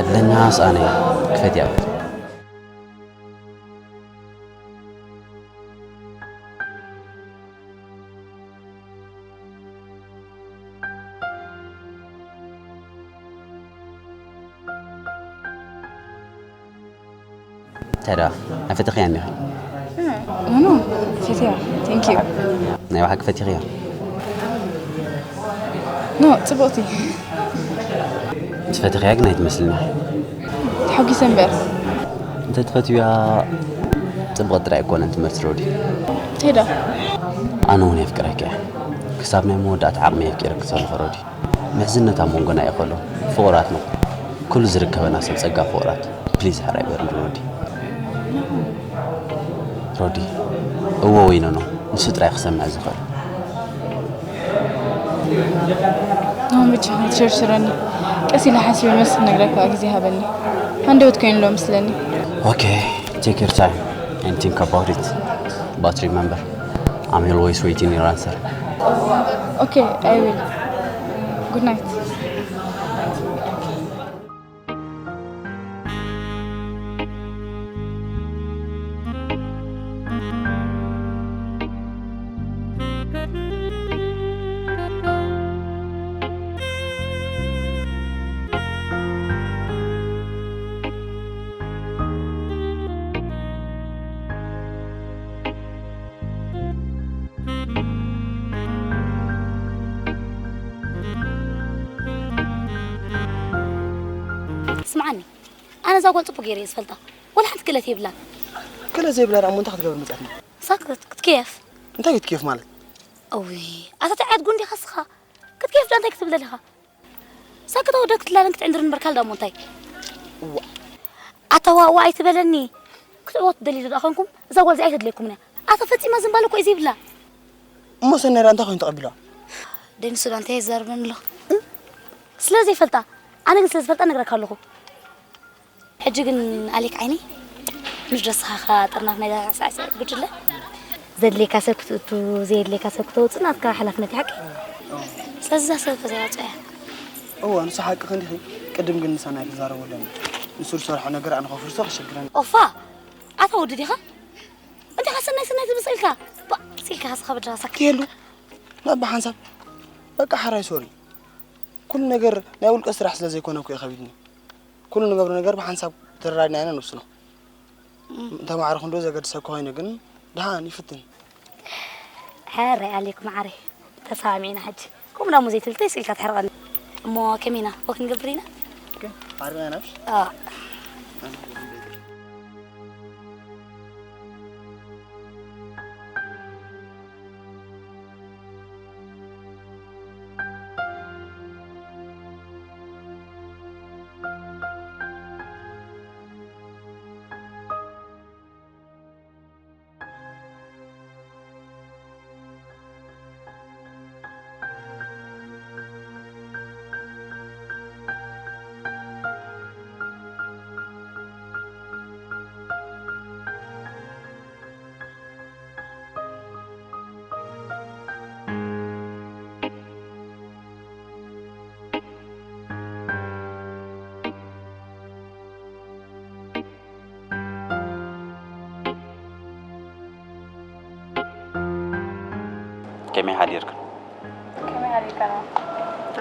ዕድለኛ ኣነ እየ። ክፈትያ። እንታይ ደኣ? ኣይፈተኽያን ዲኺ? ኖ፣ ኖ፣ ፈትያ። Thank you። ናይ ብሓቂ ፈቲኽያ? ኖ፣ ጽቡቕቲ። ትፈትኽያ ግን ኣይትመስልን ኢኺ። ተሓጒሰ እምበር። እንተ ትፈትውያ ጽቡቕ ጥራይ ኣይኮነን ትምህርቲ ሮዲ። እንታይ ደኣ? ኣነ እውን የፍቅረኪ እየ። ክሳብ ናይ መወዳእታ ዓቕሚ የፍቂረኪ ዘለኹ ሮዲ። ምሕዝነት ኣብ መንጎና እዩ ከሎ ፍቑራት ንኹን። ኩሉ ዝርከበና ሰብ ጸጋ ፍቑራት። ፕሊዝ ሕራይ በል ሮዲ። ሮዲ፣ እወ ወይ ኖኖ፣ ንሱ ጥራይ ክሰምዕ ዝኽእል። ናሆም፣ ብቻ ኣይትሸርሽረኒ። ቀስ ኢለ ሓሲበ መልሲ ክነግረካ ግዜ ሃበኒ። ሃንደበት ኮይኑ ኣሎ መስለኒ። Okay, take your time and think about it. But remember, I'm always waiting your answer. Okay, I will. Good night. ስምዓኒ፣ ኣነ እዛ ጓል ጽቡቕ ገይረ እየ ዝፈልጣ። ወላ ሓንቲ ክእለት የብላን። ክእለት ዘይብላ ደኣ እሞ እንታይ ክትገብር መጻትና? እሳ ክት-፣ ክትክየፍ። እንታይ ክትክየፍ ማለት? እውይ፣ ኣታ ተዓያት ጉንዲ ኢኻ እስኻ። ክትክየፍ ደኣ እንታይ ክትብል ደሊኻ? እሳ ከተወደድ ክትላለን ክትዕንድርን እምበር ካልእ ደኣ እሞ እንታይ? እዋ። ኣታ ዋእ ዋእ ኣይትበለኒ። ክትዕወት ትደልዩ ደኣ ኾንኩም፣ እዛ ጓል እዚኣ ኣይተድልየኩምን እያ። ኣታ ፈጺማ ዝንባለ እኮ እዩ ዘይብላ። እሞ ሰናይ ደኣ እንታይ ኮይኑ ተቐቢልዋ? ደኒሱ ደኣ እንታይ የዛርበኒ ኣሎ? ስለ ዘይፈልጣ፣ ኣነ ግን ስለ ዝፈልጣ እነግረካ ኣለኹ። ሕጂ ግን ኣሌክ ዓይኒ፣ ምሽ ደስኻኻ ጥርናፍ ናይ ሳዕሳዕ ጉጅለ። ዘድልየካ ሰብ ክትእቱ፣ ዘየድልየካ ሰብ ክተውፅእ ናትካ ሓላፍነት እዩ፣ ሓቂ? ስለዚ እዛ ሰብ ከዘይኣውፅኣ እያ። እወ፣ ንሱ ሓቅኺ እንዲኺ። ቅድም ግን ንሰናይ ክዛረቦ ኣለኒ። ንሱ ዝሰርሖ ነገር ኣነ ከፍርሶ ከሸግረኒ። ኦፋ! ኣታ ወዲ ዲኻ? እንታይ ኸ ሰናይ ሰናይ ትብል ስኢልካ? ባ፣ ስኢልካ ኸስኻ በጃኻ ሳክት። የሉ፣ ናብ ብሓንሳብ። በቃ ሓራይ ሶሪ። ኩሉ ነገር ናይ ውልቀ ስራሕ ስለ ዘይኮነ እኮ እዩ ከቢድኒ። ኩሉ ንገብሮ ነገር ብሓንሳብ ተረዳድና ኢና ንውስኖ። እንተ ማዕረ ክንዶ ዘገድሰካ ኮይኑ ግን ደሓን ይፍትን። ሕራይ ኣሌክ መዓረይ፣ ተሰማሚዕና ሕጂ። ከምኡ ዳሞ ዘይትብል ተይ ስኢልካ ትሕርቐኒ። እሞ ከመይ ኢና? ወክ ንገብር ኢና? ኦኬ፣ ዓርብና ኢና፣ እሺ? ኣዎ። ከመይ ሓዲርክን? ከመይ ሓዲርካ?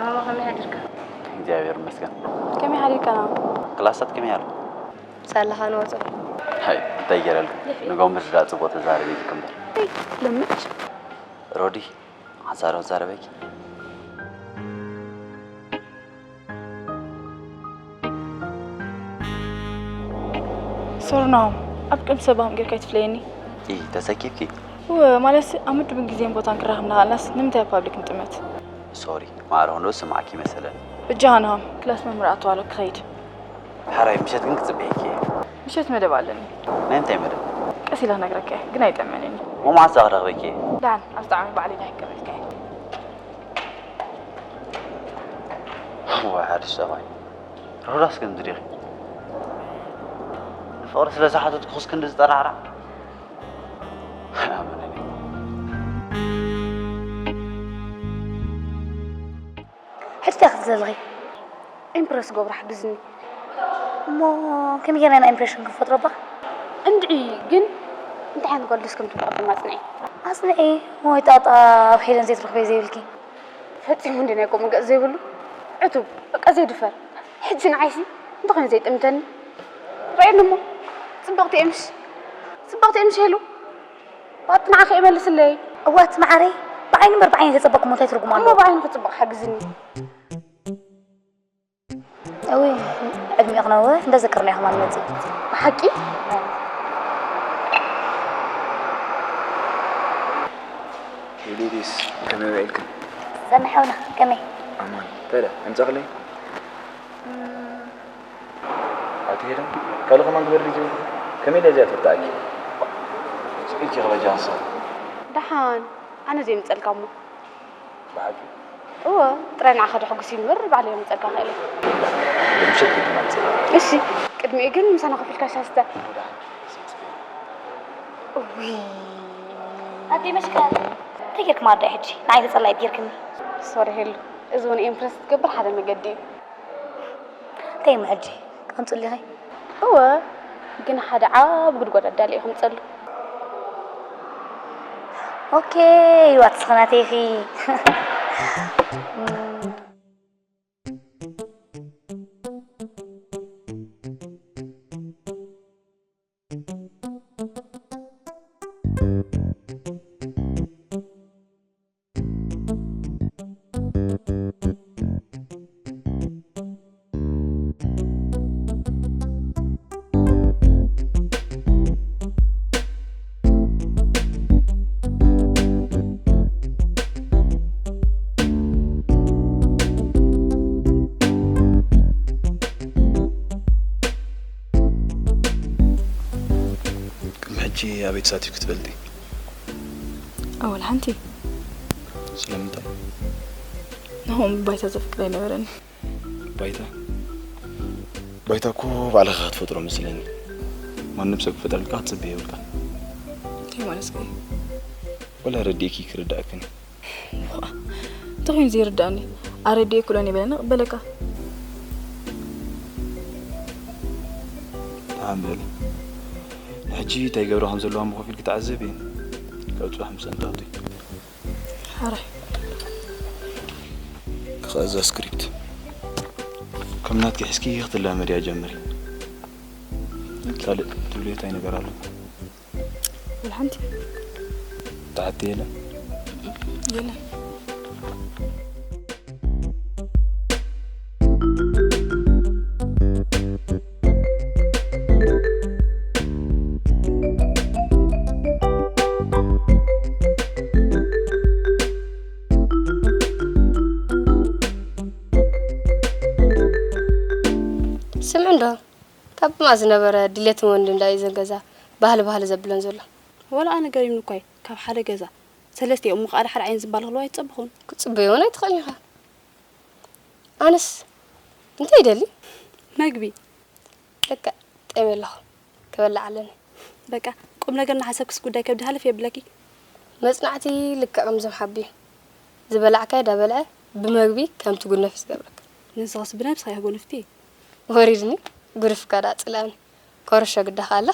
ኣዎ፣ ከመይ ሓዲርካ? እግዚኣብሔር ይመስገን። ከመይ ሓዲርካ? ክላሳት ከመይ ኣሎ? ሳላኻ ንወጾ። ሃይ፣ እንታይ ገይረልካ? ንጎምስ ዳ ጽቡቕ ተዛረቢ ኢልክ እምበር። ለምጭ። ሮዲ፣ ሓንሳብ ዶ ክዛረበኪ? ሶሪ ናሆም፣ ኣብ ቅድሚ ሰብ ሃም ጌርካ ኣይትፍለየኒ። ኢ፣ ተሰኪፍኪ? እወ፣ ማለት ኣብ ምድብን ግዜን ቦታን ክራኸብ እናኸኣልናስ ንምንታይ ኣብ ፓብሊክ ንጥመት? ሶሪ፣ ማዕረ ክንዶ ስምዓኪ መሰለኒ። በጃኻ ናሆም፣ ክላስ መምህር ኣተዋሎ ክኸይድ። ሓራይ ምሸት ግን ክጽበየኪ እየ። ምሸት መደብ ኣለኒ። ናይ እንታይ መደብ? ቀስ ኢለ ክነግረካ እየ፣ ግን ኣይጠመንን እዩ። እሞ መዓስ ክረኽበኪ እየ? ደሓን፣ ኣብ ዝጠዓመ ባዕለይ ዳሂ ክቀበልካ እየ። እዋይ፣ ሓድሽ ጠባይ። ሮዳስ ከምዚ ዲኺ? ንፍቕሪ ስለ ዝሓተትኩኽስ ክንዲ ዝጠራዕራዕ? ኣመነኒ። ሕጂ እንታይ ክትብሊ ዘለኺ? ኢምፕረስ ገብሩ ሓግዝኒ። እሞ ከመይ ጌርና ኢና ኢምፕሬሽን ክንፈጥሮ እባ? እንድዒ ግን እንታይ ዓይነት ጓል ደስ ከም ትብልኪ ድማ ኣጽንዒ። ኣጽንዒ? ወይ ጣጣ ኣብ ሄለን ዘይትረኽበይ ዘይብልኪ? ፈጺሙ እንዲ ናይ ከምኡ ገጽ ዘይብሉ ዕቱብ፣ በቃ ዘይድፈር። ሕጂ ንዓይሲ እንተኾይኑ ዘይጥምተኒ። ርኣየኒ እሞ፣ ጽብቕቲ እየ ምሽ? ጽብቕቲ እየ ምሽ ሄሉ? ዋጥ ንዓኺ እየ መልስለይ። እዋት መዓረይ፣ ብዓይኒ እምበር ብዓይኒ ተጸበቕኩሞ እንታይ ትርጉም እሞ ኣለዎ? ብዓይኒ ክጽብቕ ሓግዝኒ። እውይ፣ ዕድሜ ክነውሕ እንደ ዘከርናዮ ከማን ንመጽእ። ብሓቂ? ሄሊዲስ፣ ከመይ ውዒልክን? ሰናይ ሓውና፣ ከመይ? ኣማን። እንታይ ደኣ፣ ኣምጻእክለይ? እም። ኣቲ ሄለን፣ ካልእ ከማን ክበርድ ይጅምር። ከመይ ኢለ እዚኣ ትርዳእኪ? ስኢልኪ ክበጃ ንሳ። ደሓን፣ ኣነ ዘይምጸልካ እሞ። ብሓቂ? እወ፣ ጥራይ ንዓኻ ደሕጉስ እዩ እምበር፣ ባዕለይ የምጸልካ ክእል እየ። ብምሸት ግድን ኣምጽእ። እሺ፣ ቅድሚኡ ግን ምሳና ኮፍ ኢልካ ሻሂ ስተ። እውይ። ኣደይ መሽካል፣ እንታይ ጌርክማ ኣደይ ሕጂ? ንዓይ ተጸላኢት ጌርክኒ። ሶሪ ሄሉ፣ እዚ እውን ኢምፕረስ ክትገብር ሓደ መገዲ እዩ። እንታይ እሞ ሕጂ? ከምጽእ ዲኺ? እወ፣ ግን ሓደ ዓቢ ጉድጓድ ኣዳልየ ከምጸሉ። ኦኬ፣ ይዋት ስኽናተይ ኢኺ። ኣበይ ተሳቲፍኪ ትፈልጢ? ኣወል ሓንቲ ስለምንታይ? ንኹም ባይታ ዘፍቅር ኣይነበረን። ባይታ ባይታ እኮ ባዕልኻ ክትፈጥሮ መስለኒ። ማንም ሰብ ክፈጥረልካ ክትጽበ የብልካ። እንታይ ማለት ነው? ወላ ረዲእኪ ክርዳእክን። ተኾይን ዘይርዳእኒ ኣረዲኤ ኩለን ይበለና በለካ። ኣንበል ሕጂ እንታይ ገብራ ከም ዘለዋ ምኾፍ ኢልክ ተዓዘብ እየን። ካብ ጽባሕ ምስ እንታቱ ሓራይ ከዛ ስክሪፕት ከም ናትኪ ሕዝኪ ክትለማመድያ ጀምሪ። ካልእ ትብልዮ እንታይ ነገር ኣሎ? ወላ ሓንቲ ተሓቲ የለን። የለን። ስምዒ እንዶ ካብ ብማ ዝነበረ ድሌትን ወንድ እንዳዩ ዘን ገዛ ባህሊ ባህሊ ዘብለን ዘሎ። ወላ ኣነ ገሪምኒ እኳ እዩ። ካብ ሓደ ገዛ ሰለስቲኦም ምኽኣል ሓደ ዓይነት ዝባል ክህልዋ ኣይትጸበኹን። ክጽበዮ እውን ኣይትኽእልን ኢኻ። ኣነስ እንታይ ይደሊ? መግቢ። ልክዕ ጠምየ ኣለኹ። ክበልዕ ኣለኒ። በቃ ቁም ነገር እናሓሰብክስ ጉዳይ ከብዲ ሃለፍ የብለኪ። መጽናዕቲ ልክዕ ከምዞም ሓቢ እዩ። ዝበላዕካዮ ዳበልዐ ብመግቢ ከም ትጉነፍ እዩ ዝገብረካ። ንስኽስ ብነብስኻ ኢኺ ጎንፍቲ። ወሪድኒ ጉርፍካ ዳ ጽላእኒ። ኮረሾ ግዳኻ ኣላ።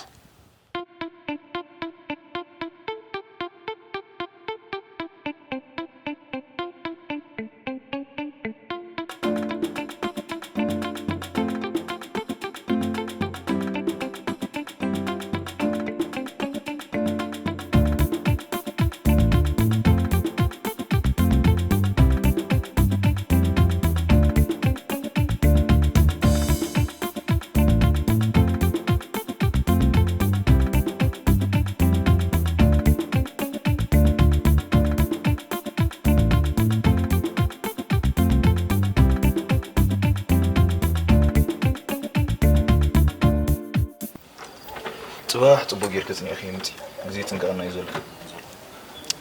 ጽባሕ ጽቡቕ ጌርኪ ጽኒዕኪ ምጺ። ግዜ ጥንቀቕና እዩ ዘሎ።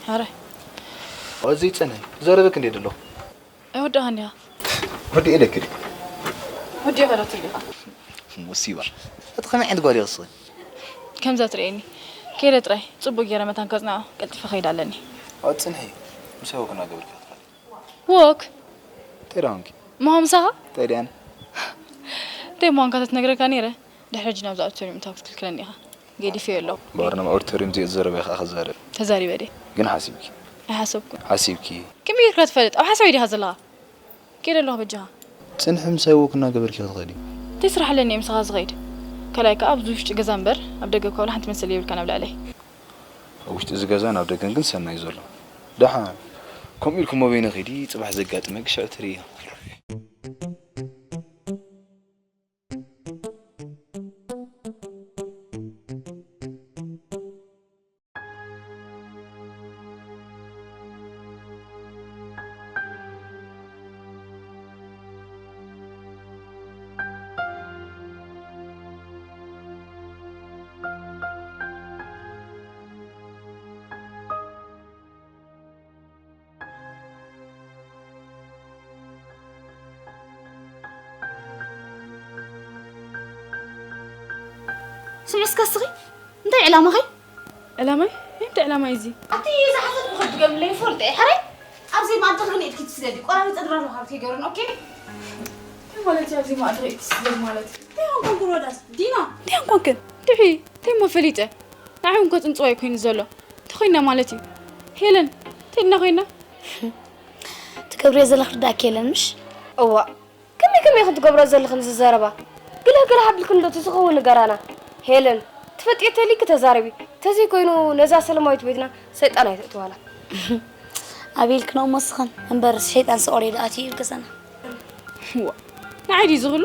ሓራይ ኣዚ ጸነይ ዘረበክ እንዴ ደሎ ኣይወዳኻን ዲኻ? ወዲ ኢለክ ዲ ወዲኻ ዶ ትብል ኢኻ? ሙሲባ እቲ ከመይ ዓይነት ጓል ይኽስኺ ከምዛ ትርእየኒ ከይደ ጥራይ ጽቡቕ ገይረ መታን ከጽንዖ ቀልጢፈ ከይድ ኣለኒ። ኣጽንሒ ምስ ወክና ገብርካ ትኸዲ ወክ ተዳንኪ ምዃን ምሳኻ ተዳን እንታይ ምዃንካ ተትነግረካ ነይረ። ድሕሪ ሕጂ ናብዚ ኣውዲቶሪየም ምእታው ክትክልክለኒ ኢኻ። ገዲፈዮ ኣለኹ። ባርና ኦዲቶሪየም ዘይዘረበ ኢኻ ክዛረብ ተዛሪበ ድየ? ግን ሓሲብኪ ኣይሓሰብኩን። ሓሲብኪ ከመይ ጌርካ ትፈልጥ? ኣብ ሓሳብ ዲኻ ዘለኻ? ከይደ ኣለኹ በጃኻ። ጽንሒ ምሳይ ወክና ገበርኪ ክትኸዲ እንታይ ስራሕ ኣለኒ እየ ምሳኻ ዝኸይድ? ካልኣይ ከኣ ኣብዚ ውሽጢ ገዛ እምበር ኣብ ደገ እኳ ወላ ሓንቲ መሰል የብልካን ኣብ ልዕለይ። ኣብ ውሽጢ እዚ ገዛ ናብ ደገን ግን ሰናይ ዘሎ ደሓን ከምኡ ኢልኩም ኣበይነ ኺዲ ጽባሕ ዘጋጥመ ግሻ ትርኢ ስምዒ እስከ እስኺ እንታይ ዕላማኺ? ዕላማይ እንታይ ዕላማ እዩ እዚ? ኣብቲ ዝሓሰብኩ ክትገምለይ ይፈልጥ እየ። ሕራይ ኣብዚ መኣዲ ክግን ኢድኪ ትስደዲ ቆራሪፀ ድራር ምዃኑ ከይገሩን ኦኬ? እንታይ ማለት እዩ ኣብዚ መኣዲ ኢድኪ ትስደዲ ማለት? እንታይ ኾንኩን ክሮዳስ ዲና እንታይ ኾንኩን ድሒ እንታይ እሞ ፈሊጠ ንዓይ እውን ከፅንፅዋ እዩ ኮይኑ ዘሎ እንታይ ኮይና ማለት እዩ? ሄለን እንታይ ኢና ኮይና? ትገብርዮ ዘለኺ ርዳእኪ የለን ምሽ? እዋእ ከመይ ከመይ ኢኽን ትገብርኦ ዘለኽን እዚ ዘረባ? ግልህ ግልህ ኣቢልክን ዶ እቲ ዝኸውን ንገራና? ሄለን ትፈልጥዮ ተልይኪ ተዛረቢ ተዘይኮይኑ ነዛ ሰለማዊት ቤትና ሰይጣን ኣይተእትዋላ። ኣቤልክን እሞ ስኽን እምበርስ ሸይጣን ስቕ ዶ ኣትዩ እዩ ገዛና? እዋ ንዓይ ድዩ እዚ ኹሉ?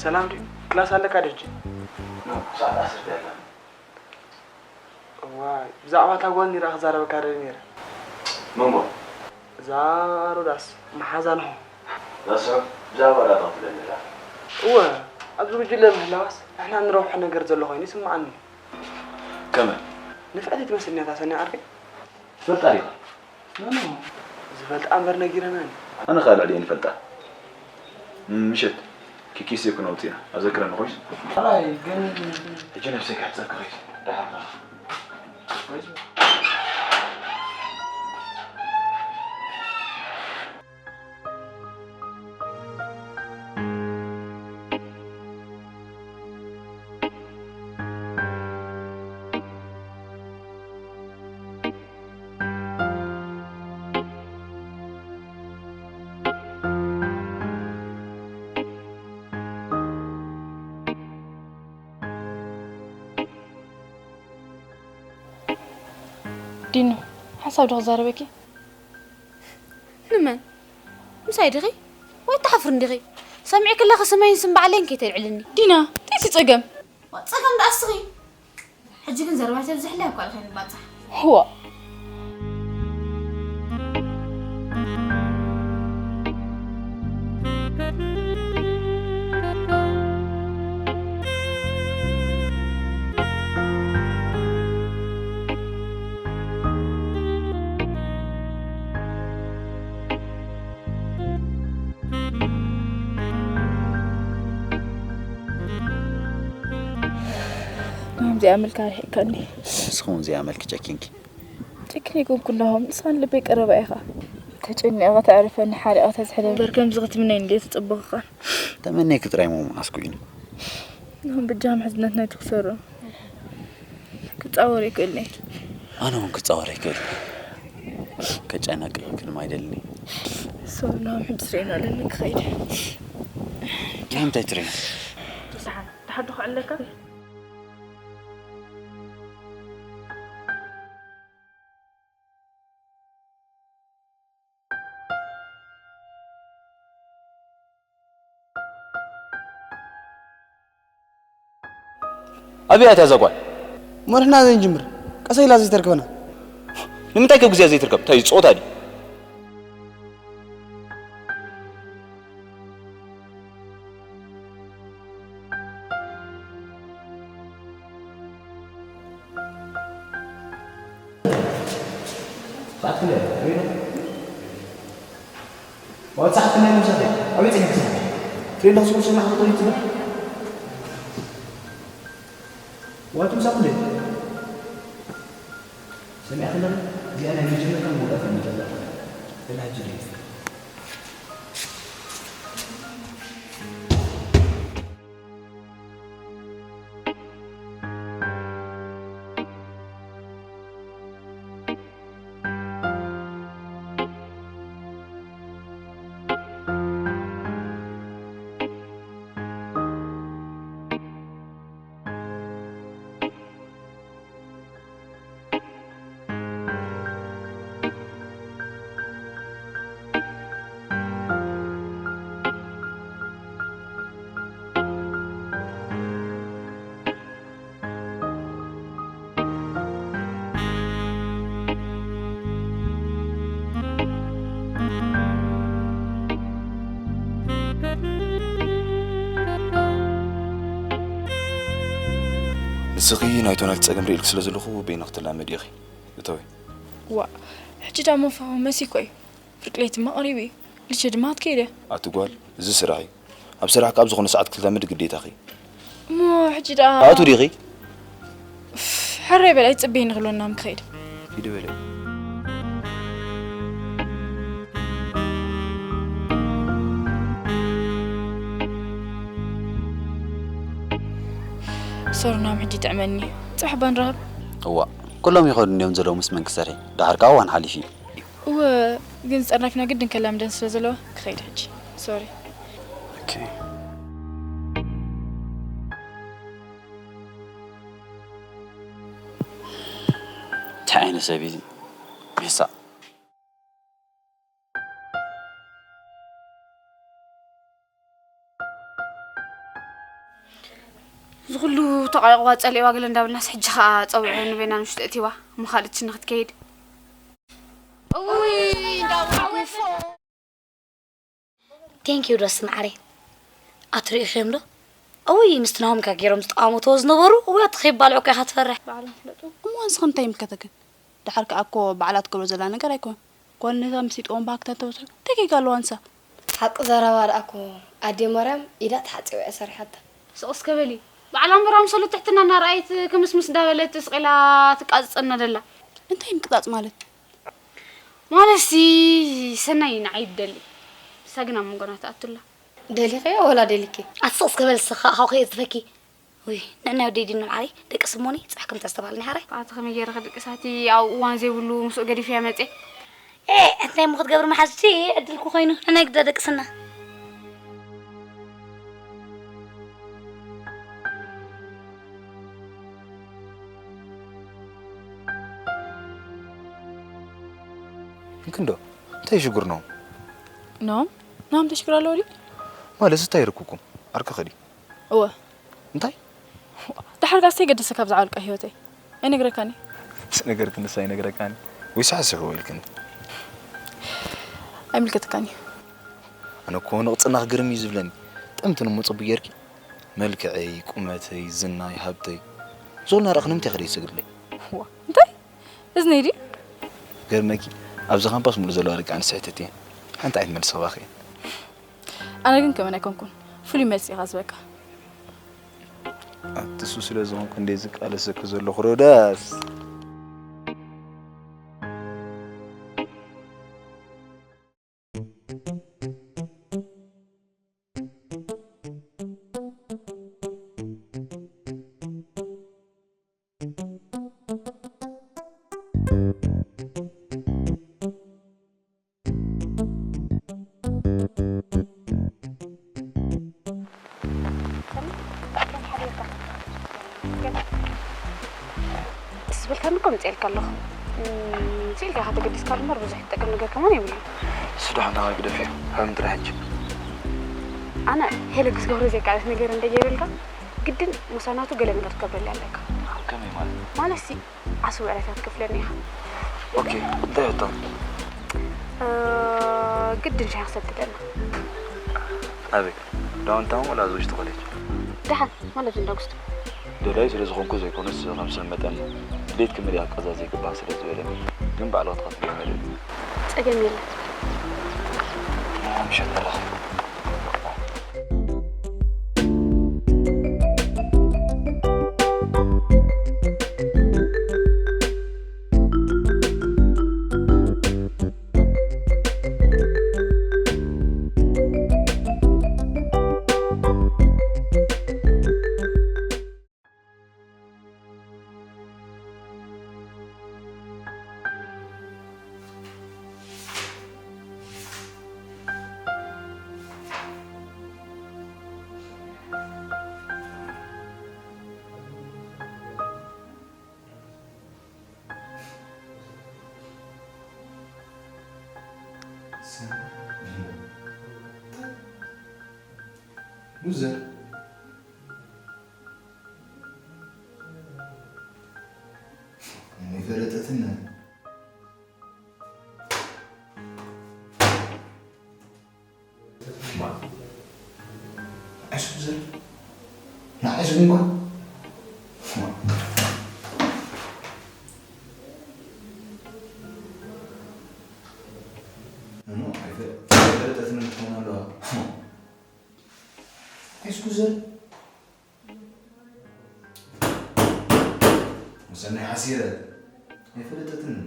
ሰላም ድዩ? ክላስ ኣለካ ዶ ሕጂ? ሰዓት ዓሰርተ ኣላ። እዋይ፣ ብዛዕባ እታ ጓል ኒራ ክዛረበካ ደሊ ነይረ። መን ጓል? እዛ ሮዳስ፣ መሓዛ ንኹ። እዛ ስሑል ብዛዕባ ዳታ ክትብለኒ ደላ? እወ፣ ኣብዚ ጉጅለ ምህላዋስ ንሕና ንረብሖ ነገር ዘሎ ኮይኑ ይስምዓኒ። ከመይ? ንፍዕቲ ትመስልኒ እታ ሰኒ ዓርከይ። ትፈልጣ ዲኻ? ኖ፣ ኖ። ዝፈልጣ እምበር ነጊረናኒ። ኣነ ኸኣ ልዕሊኤን ይፈልጣ። ምሸት ኪኪስ ክንወጽእ ኢና። ኣዘክረኒ ኮይስ። ጥራይ ግን ሕጂ ነብሰይ ክሕጸብ ክኸይድ። ደሓር ኸኣ። ዲኑ፣ ሓንሳብ ዶ ክዛረበኪ? ንመን? ምሳይ ዲኺ? ወይ ትሓፍሪ እንዲኺ? ሰሚዕኪ ኣለኺ ስመይን ስም ባዕለይን ከይተልዕልኒ። ዲና፣ እንታይ እቲ ጸገም? ዋ፣ ጸገም ደኣ እስኺ። ሕጂ ግን ዘረባ ተብዝሕለይ እኳ ኢኺ ንባጻሕ። ህዋ። ናብዚኣ መልካ ርሒቅካኒ። ንስኺ እውን እዚኣ መልኪ ጨኪንኪ። ጨኪነ ኣይኮንኩን ናሆም፣ ንስኻ ንልበይ ቀረባ ኢኻ። ተጨኒቐ ተዕርፈኒ፣ ሓሪቐ ተዝሕለኒ እምበር ከምዚ ክትምነይ እንድየ ትጽብቕኻን። ተመነይኪ ጥራይ እሞ መዓስ ኮይኑ? ናሆም በጃኻ ምሕዝነትና ኣይትኽሰሮ። ክጻወር ይክእልኒ። ኣነ እውን ክጻወር ይክእል። ከጨነቅኪ ድማ ኣይደልን። ሶሪ ናሆም፣ ሕጂ ትርእየኒ ኣለኒ ክኸይድ። ንምንታይ ትርእየኒ? ደሓን፣ ደሓን ዶ ክዕለካ? ኣበይ ኣትያ እዛ ጓል? እሞ ንሕና ዘይንጅምር? ቀስ ኢላ ዘይተርክበና? ንምንታይ ከ ግዜኣ ዘይትርከብ? እንታይ ጾታ ድዩ? ሰዓት ክንደይ? ሪኢና? ዋት ሰዓት ክንደይ ምሳሌ? ኣበይ ጸኒሕካ ሰዓት? ትሪኢ ኣለኹ፣ ስሙ ስማዕ፣ ክእቶ ይጽበ። ዋት ምሳ ክንደይ? ሰሚዕካ ኣለኻ? እዚኣ ናይ መጀመርታ መወዳእታ መጀመርታ። በል ሕጂ ሪኢ። ንስኺ ናይ ቶናል ጸገም ርእልክ ስለ ዘለኹ በይንኺ ክትላመዲ ኢኺ። እተዊ። ዋእ፣ ሕጂ ዳሞ ፋሆ መሲኮ እዩ። ፍርቂ ለይትማ ቀሪቡ እዩ። ልቼ ድማ ክትከይደ። ኣቲ ጓል፣ እዚ ስራሕ እዩ። ኣብ ስራሕ ካብ ዝኾነ ሰዓት ክትለምድ ግዴታኺ። እሞ ሕጂ ደኣ ኣቱ ዲኺ? እፍ፣ ሕራይ በል፣ ኣይትጽበይኒ ክብለና ምክኸይድ። ሂዲ በለ። ሶሪ፣ ናም ሕጂ ጥዕመኒ። ጽባሕ ባንራሃብ። እዋእ፣ ኩሎም ይኸዱ እንድዮም ዘለዉ ምስ መን ክሰርሒ። ደሓር ከኣ እዋን ሓሊፉ እዩ። እወ፣ ግን ዝጸርናፊና ግድን ከላምደን ስለ ዘለዋ ክኸይድ ሕጂ። ሶሪ። ኦኬ። እንታይ ዓይነት ሰብ እዩ እዚ? ሜሳ። ተቓሊቕዋ ጸሊእዋ ገለ እንዳበልናስ፣ ሕጂ ኸኣ ጸውዐ ንበይና ንውሽጢ እቲዋ እሞ ካልእ ትሽነ ክትከይድ። እውይ፣ እንዳው ቴንክ ዩ ዶስ ማዕረይ። ኣትሪኢኽዮም ዶ? እውይ ምስቲ ናሆም ካ ገይሮም ዝተቃወትዎ ዝነበሩ እውይ ኣቲ ከይባልዑ እኮ ኢኻ ትፈርሕ። ባዕሎም ፍለጡ። እሞ ንስኺ እንታይ ይምልከተክን? ደሓር ከኣ እኮ ባዕላ ትገብሮ ዘላ ነገር ኣይኮነን። ጓል ነዛ ምስ ይጥኦም ባህግታ እንተበዝሑ እንታይ ጌጋ ኣለዋ ንሳ? ሓቂ ዘረባ ደኣ እኮ ኣዴ ማርያም ኢዳ ተሓጺባ እያ ሰሪሓታ። ስቕ እስከ በሊ። ባዕላ እምበር ኣምሰሉ ትሕትና እናረኣየት ክምስምስ እንዳበለት ስቕ ኢላ ትቃጽጸና ደላ። እንታይ ምቅጻጽ ማለት? ማለትሲ ሰናይ ንዓይ ትደሊ ንሳ ግን ኣብ መንጎና ትኣቱ ኣላ። ደሊኽያ ወላ ደሊኪ? ኣቲ ስቕ እስከ በሊ ንስኺ ኸኣ ሓው ከየጽፈኪ። ውይ ንዕናይ ወደይ ድዩ ንመዓረይ ደቅሲ እሞኒ ጽባሕ ከምታ ዝተባህለኒ ሓራይ። ኣቲ ከመይ ገይረ ክድቅስ ኣቲ ኣብ እዋን ዘይብሉ ምስኡ ገዲፈያ መጽየ። ኤእ እንታይ እሞ ክትገብሪ መሓዙቲ ዕድልኪ ኮይኑ ንዕናይ ግዳ ደቅስና። ክንዶ እንታይ ሽጉር ነው? ኖም ኖም ተሽግር ኣለዎ ድዩ? ማለት እንታይ ይርኩኩም? ኣርክኸ ድዩ? እወ እንታይ? ድሓር ጋስ ተይገደሰካ ብዛዕባ ውልቀ ህይወተይ ኣይነግረካን እየ። ምስ ነገርኪ ንሳ ኣይነግረካን ወይስ ሓሲኽዎ ኢልክኒ? ኣይምልከተካን እዩ። ኣነ እኮ ንቕጽናኺ ግርም እዩ ዝብለኒ። ጥምቲ እሞ ጽቡቕ ጌርኪ። መልክዐይ፣ ቁመተይ፣ ዝናይ፣ ሃብተይ። ዞልና ረእኽኒ ምንታይ ከደይ ትሰግድለይ? ዋ እንታይ? እዝነይ ድዩ? ገርመኪ ኣብዚ ካምፓስ ሙሉእ ዘለዋ ደቂ ኣንስትዮ ሕተትየን ሓንቲ ዓይነት መልሲ ክባኺ እየን። ኣነ ግን ከምአን ኣይኮንኩን ፍሉይ መልሲ ኢኻ ዝበካ። ኣቲ እሱ ስለ ዝኾንኩ እንደ ዝቃለሰኪ ዘለኹ ሮዳስ። ዝበልካኒ እኮ መፅኤልካ ኣለኹ። ስኢልካ ኢኻ ተገዲስካሉ እምበር ብዙሕ ዝጠቅም ነገር ከማን የብሉን። እሱ ደሓን ተማይ ግደፍዮ። ሕም ጥራሕ ሕጂ። ኣነ ሄለ ክገብሮ ዘይከኣለት ነገር እንተገይረልካ ግድን ምሳናቱ ገለ ነገር ክትገብረለይ ኣለካ። ከመይ ማለት? ማለትሲ ዓስቢ ዕለታት ክፍለኒ ኢኻ። ኦኬ እንታይ ሕቶ? ግድን ሻሂ ክሰትለና። ኣበይ? ዳውንታውን ወላ ኣብዚ ውሽጢ ኮሌጅ? ደሓን ማለት እንዳ ጉስቶ። ደላይ ስለ ዝኾንኩ ዘይኮነስ ከም ሰብ መጠን ድሌት ክምልእ ኣቃዛ ዘይግባእ ስለ ዝበለኒ ግን ባዕልኻ ትኸፍልዮ መደብ እዩ። ጸገም የለን። ምሸት ንራኸብ። ሉዘር ኣይፈለጠትን። ንዓይ ስጉ ዘር ንዓይ ስጉ እንኳን እሞ ኣይፈ- ኣይፈለጠትን ትኾን ኣለዋ። ንዓይ ስጉ ዘር ምሰናይ ሓሲረ ኣይፈለጠትን።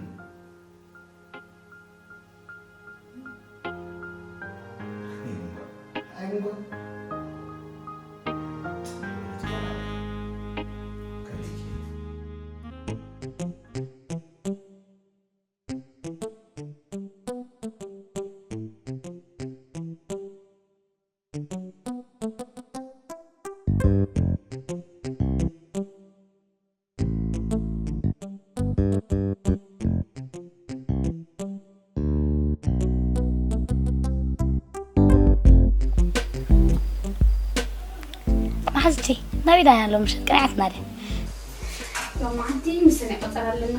መሓዝቲ ናበይ ዳና ሎም ምሸት ቀናዕትና ደ ሎማዓንቲ ምስን ይቆፀር ኣለና።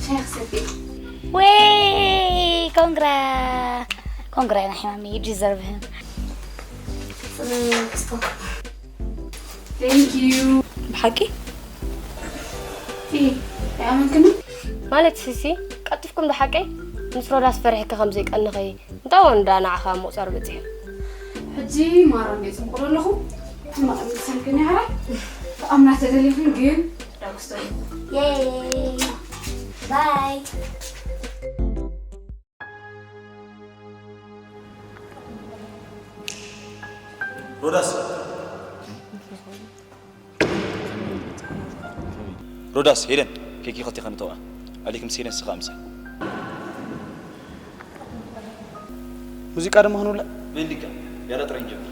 ሻይ ክሰቲ። ወይ ኮንግራ ኮንግራ ኢና ሕማሚ you deserve him ክስቶ። Thank you። ብሓቂ ይኣመንክኒ። ማለት ሲሲ ቀልጥፍኩም ዶ ሓቀይ? ምስ ሮዳስ ፈሪሕኪ ከም ዘይቀንኺ እንታይ ወንዳ ንዓኻ ምቑጻር በጺሑ። ሕጂ ማራ እንደ ጽምቁ ኣለኹ። ሕማቕ ምሰልክኒ ሓራይ ተኣምና ተደሊኽን ግን ዳጉስቶ ባይ ሮዳስ ሮዳስ ሄለን ኬክ ይኸቲ ከንተዋ ኣሊክ ምስ ሄለን ስኻ ምሳይ ሙዚቃ ድማ ክንውላ መንዲካ ያላ ጥራይ ንጀምር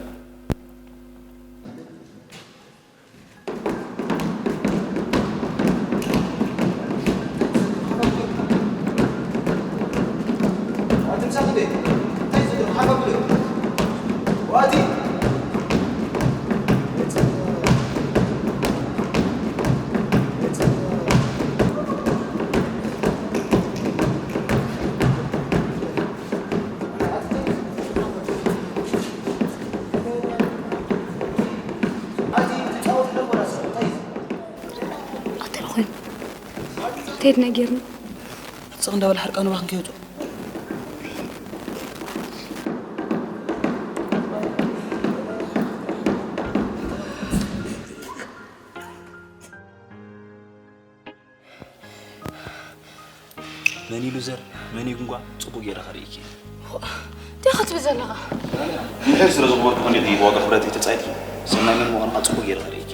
ኣተለ ኮይኑ እንታይ ነጊርኒ ጽቕ እንዳበለ ሓርቃኑ ባኽን ከይወጹ መን እዩ ሉዘር መን እዩ ጉንጓ ጽቡቕ ገይረ ከርእይኪ እንታይ ክትብል ዘለኻ ምሕር ስለ ዝኽበርኩ ክንዲ ዋጋ ክብረት ተጻይትኪ ሰናይ መን ምዃንካ ጽቡቕ ገይረ ከርእይኪ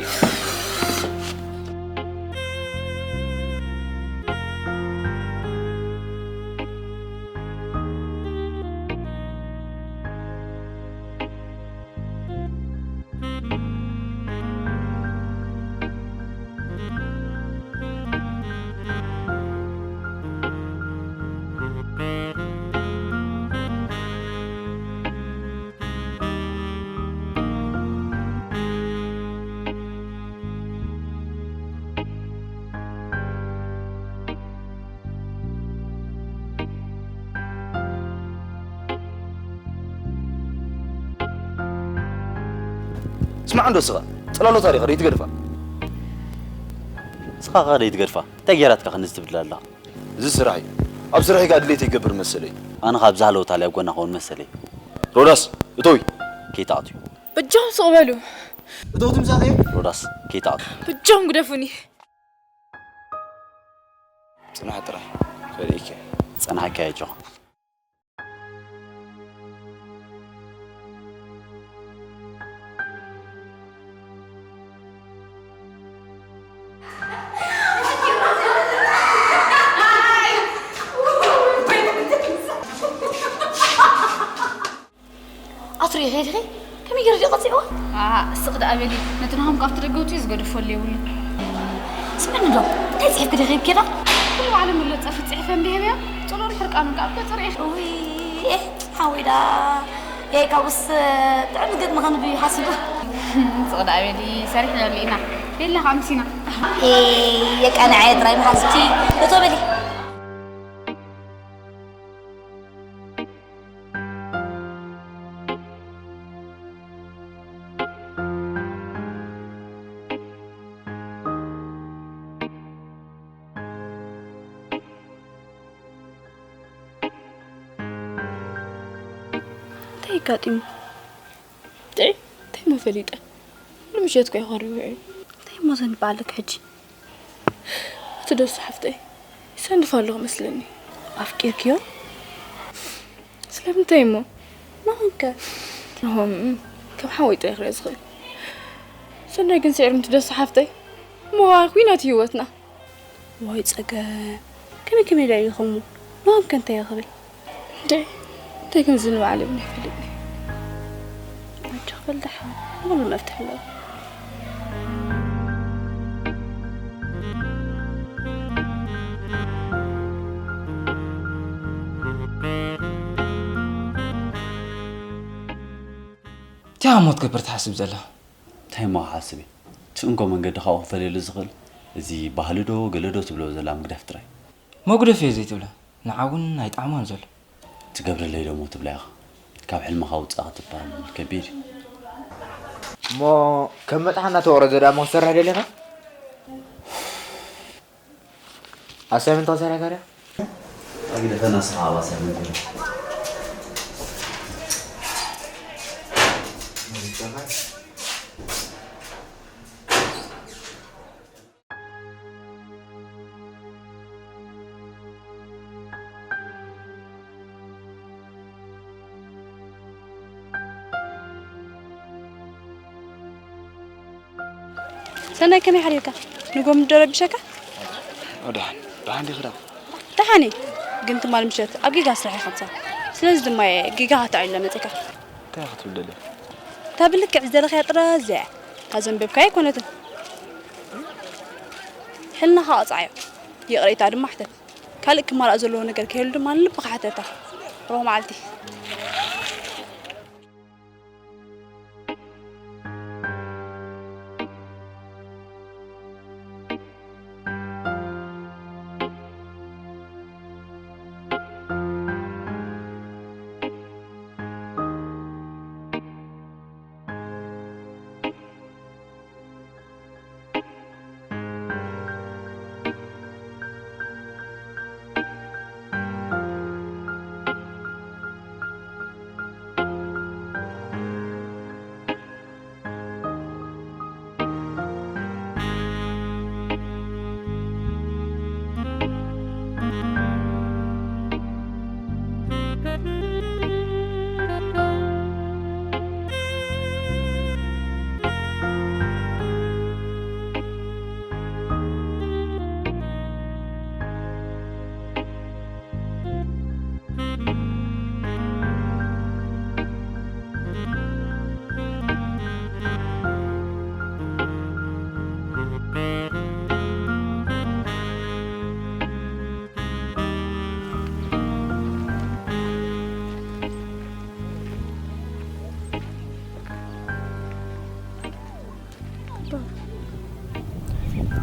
ስማዕ እንዶ ስኻ ጽላሎት ኣሪኻ ደይትገድፋ ስኻ ኸ ደይትገድፋ እንታይ ጌራትካ ክንዚ ትብድል ኣለኻ እዚ ስራሕ እዩ ኣብ ስራሕ ኢካ ድሌት ይገብር መሰለይ ኣነ ካብ ዝሃለወት ኣልያ ጎና ኸውን መሰለይ ሮዳስ እቶይ ከይትኣትዩ በጃኹም ስቕ በሉ እተውቲ ምሳኺ ሮዳስ ከይትኣትዩ በጃኹም ግደፉኒ ጽናሕ ጥራሕ ከርእይኪ ጸናሕካ የጆ ኣትሪኺ ዲኺ ከመይ ገይሩ ድዩ ቀፂዕዋ ስቕ ደኣ በሊ ነቲ ናሆም ካብቲ ደገ ውፅኡ ዝገድፎ የብሉን ስምዕኒ ዶ እንታይ ፅሒፍኪ ዲኺ ኬዳ ኩሉ ባዕሉ ምለፀፊ ፅሒፈ እንዲህብዮ ፅሎን ሕርቃኑን ከዓ ብገፅሪ ኢኺ ሓወይ ዳ ያይ ካብስ ጥዕም ዝገጥሚ ከንዱ ሓሲቡ ስቕ ደኣ በሊ ሰሪሕናሉ ኢና ቤላ ከዓ ምሲና የቃንዐ ጥራይ ምሓዝቲ እቶ በሊ እንታይ ኣጋጢሙ? ጥዒ እንታይ እሞ ፈሊጠ? ኩሉ ምሸት እኮ እዩ ኸሪቡ ውዒሉ። እንታይ እሞ ዘንቢ ኣለኪ ሕጂ? እቲ ደሱ ሓፍተይ ይሰንድፍ ኣለኹ መስለኒ። ኣፍቂርክዮ? ስለምንታይ እሞ? ንኹን ከ? ንኹን ከም ሓወይ ጥራይ ክሪኦ ዝኽእል። ሰናይ ግን ስዒሩ ምቲ ደሱ ሓፍተይ እሞ ኸዓ ኲናት እዩ ህይወትና። ዋይ ጸገም ከመይ ከመይ ዳኣ እዩ ከምኡ ንዋም ከ እንታይ ክብል እንዴ እንታይ ከም ዝንባዓል እውን ኣይፈልጥን ኣጆኺ በል ደሓን ንኹሉ መፍትሒ ኣለዎ እንታይ እሞ ትገብር ትሓስብ ዘለኻ እንታይ እሞ ክሓስብ እየ እቲ እንኮ መንገዲ ካብኡ ክፈልየሉ ዝኽእል፣ እዚ ባህሊ ዶ ገለ ዶ ትብሎ ዘላ ምግዳፍ ጥራይ። መጉደፍ እየ ዘይትብላ፣ ንዓ እውን ኣይጠዓማን ዘሎ። ትገብረለይ ዶ እሞ ትብላ ኢኻ። ካብ ሕልምኻ ውጻእ ክትበሃል ከቢድ እዩ። እሞ ከም መጥሓ እናተወቕረ ዘዳሞ ክሰርሕ ደሊኻ? ኣሳይመንት ተሰሪሕካ ድያ? ኣግደፈና ስኻ ኣብ ኣሳይመንት ገይሩ። ሰናይ፣ ከመይ ሓዲርካ? ንጎም ዶ ረቢሸካ? ደሓን፣ ደሓን ዲኺ ደኣ? ደሓን እየ፣ ግን ትማል ምሸት ኣብ ጌጋ ስራሕ ኢኻ ምሳኻ። ስለዚ ድማ እየ ጌጋ ከተዕልሎ መጺእካ። እንታይ ኢኻ ክትብል ደሊኻ? እታ ብልክዕ ዝደለኽያ ጥራዝ እያ። እታ ዘንበብካያ ኣይኮነትን። ሕልናኻ ኣቕጽዓዮ። ይቕሬታ ድማ ሕተት። ካልእ ክማላእ ዘለዎ ነገር ከይህሉ ድማ ንልብኻ ሕተታ። ሮህ መዓልቲ።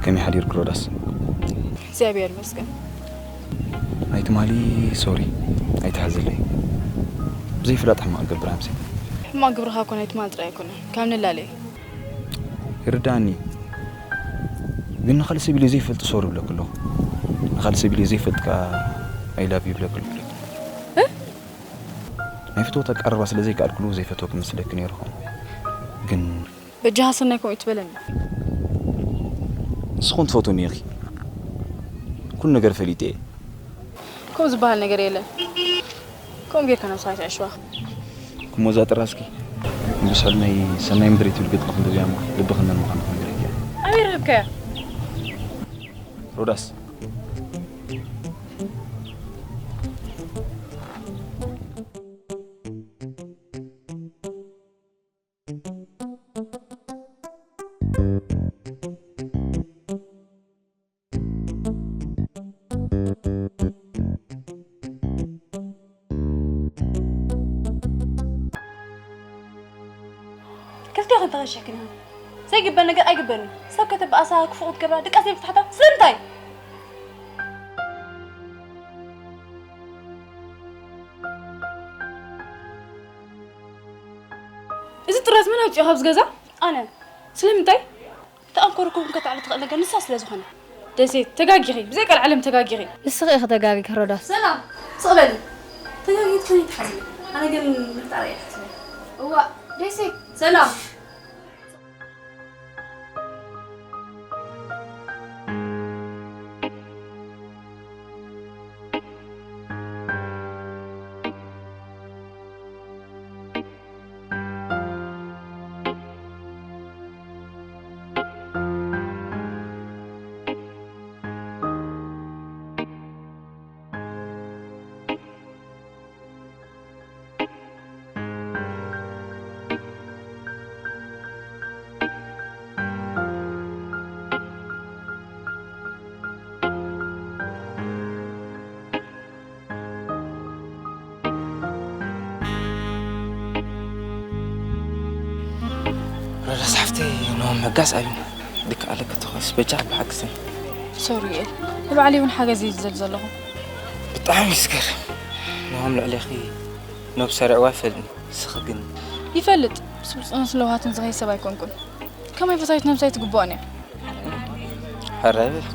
ከመይ ሓዲርክ ሮዳስ? እግዚኣብሔር ይመስገን። ናይ ትማሊ ሶሪ ኣይትሓዝለይ። ብዘይፍላጥ ሕማቕ ገብር ኣምሲ። ሕማቕ ግብርኻ እኮ ናይ ትማሊ ጥራይ ኣይኮነን፣ ካብ ንላለ እዩ። ይርዳእኒ። ግን ንኻልእ ሰብ ኢለ ዘይፈልጥ ሶሪ እብለክ ኣለኹ። ንኻልእ ሰብ ኢለ ዘይፈልጥ ከኣ I love you ይብለክ ኣለኹ። እ? ናይ ፍትወት ኣቀራርባ ስለ ዘይከኣልኩሉ ዘይፈትወክ መስለክ ነይሩ ኾን። ግን በጃኻ ሰናይ ከምኡ ይትበለኒ። ንስኹም ትፈትውኒ ኢኺ። ኩሉ ነገር ፈሊጠ እየ። ከምኡ ዝበሃል ነገር የለን። ከምኡ ጌርካ ነብስኻ ኣይትዕሽዋ። እሞ እዛ ጥራዝኪ ንብስሕል ናይ ሰናይ ምድሪ ትብል ግጥሚ ክንብብያ እሞ ልብኺ መን ምዃኑ ክነግረኪ እየ። ኣበይ ረኺብካያ? ሮዳስ። ክልቴኹም ተኸሸክን ኢኹም። ዘይግበር ነገር ኣይግበርን እዩ። ሰብ ከተበኣሳ፣ ክፉእ ክትገብራ፣ ድቃስ ዘይምፍታሕታ ስለምንታይ? እዚ ጥራዝ መን ኣውፅኦ ካብዚ ገዛ? ኣነ። ስለምንታይ? እቲ ኣንኮርኩ ከተዕሊ ትኽእል ነገር ንሳ ስለ ዝኾነ። ደሴት፣ ተጋጊኺ። ብዘይ ቀልዓለም ተጋጊኺ። ንስኺ ኢኺ ተጋጊኺ ሮዳስ። ሰላም፣ ስቕ በሊ። ተጋጊ ትኾኒ ትሓዝኒ። ኣነ ግን ምፍጣር እየ ትሓስበ። እዋ፣ ደሴት። ሰላም። ረዳስ ሓፍተይ፣ ኖም መጋስ ኣዩ። ድካ ኣለክ ተኸስ በጃ ብሓግዘ። ሶሪ ዩኤል፣ ንባዕለይ እውን ሓገዝ እየ ዝደሊ ዘለኹ። ብጣዕሚ እዩ ዝገርም። ንሆም ልዕሌኺ ኖብ ሰሪዕዋ ይፈልኒ። ንስኺ ግን? ይፈልጥ። ብስሉጥነትን ለውሃትን ዝኸይድ ሰብ ኣይኮንኩን። ከማይ ፈታዊት ነብሰይ ትግብኦን እያ። ሕራይ በል።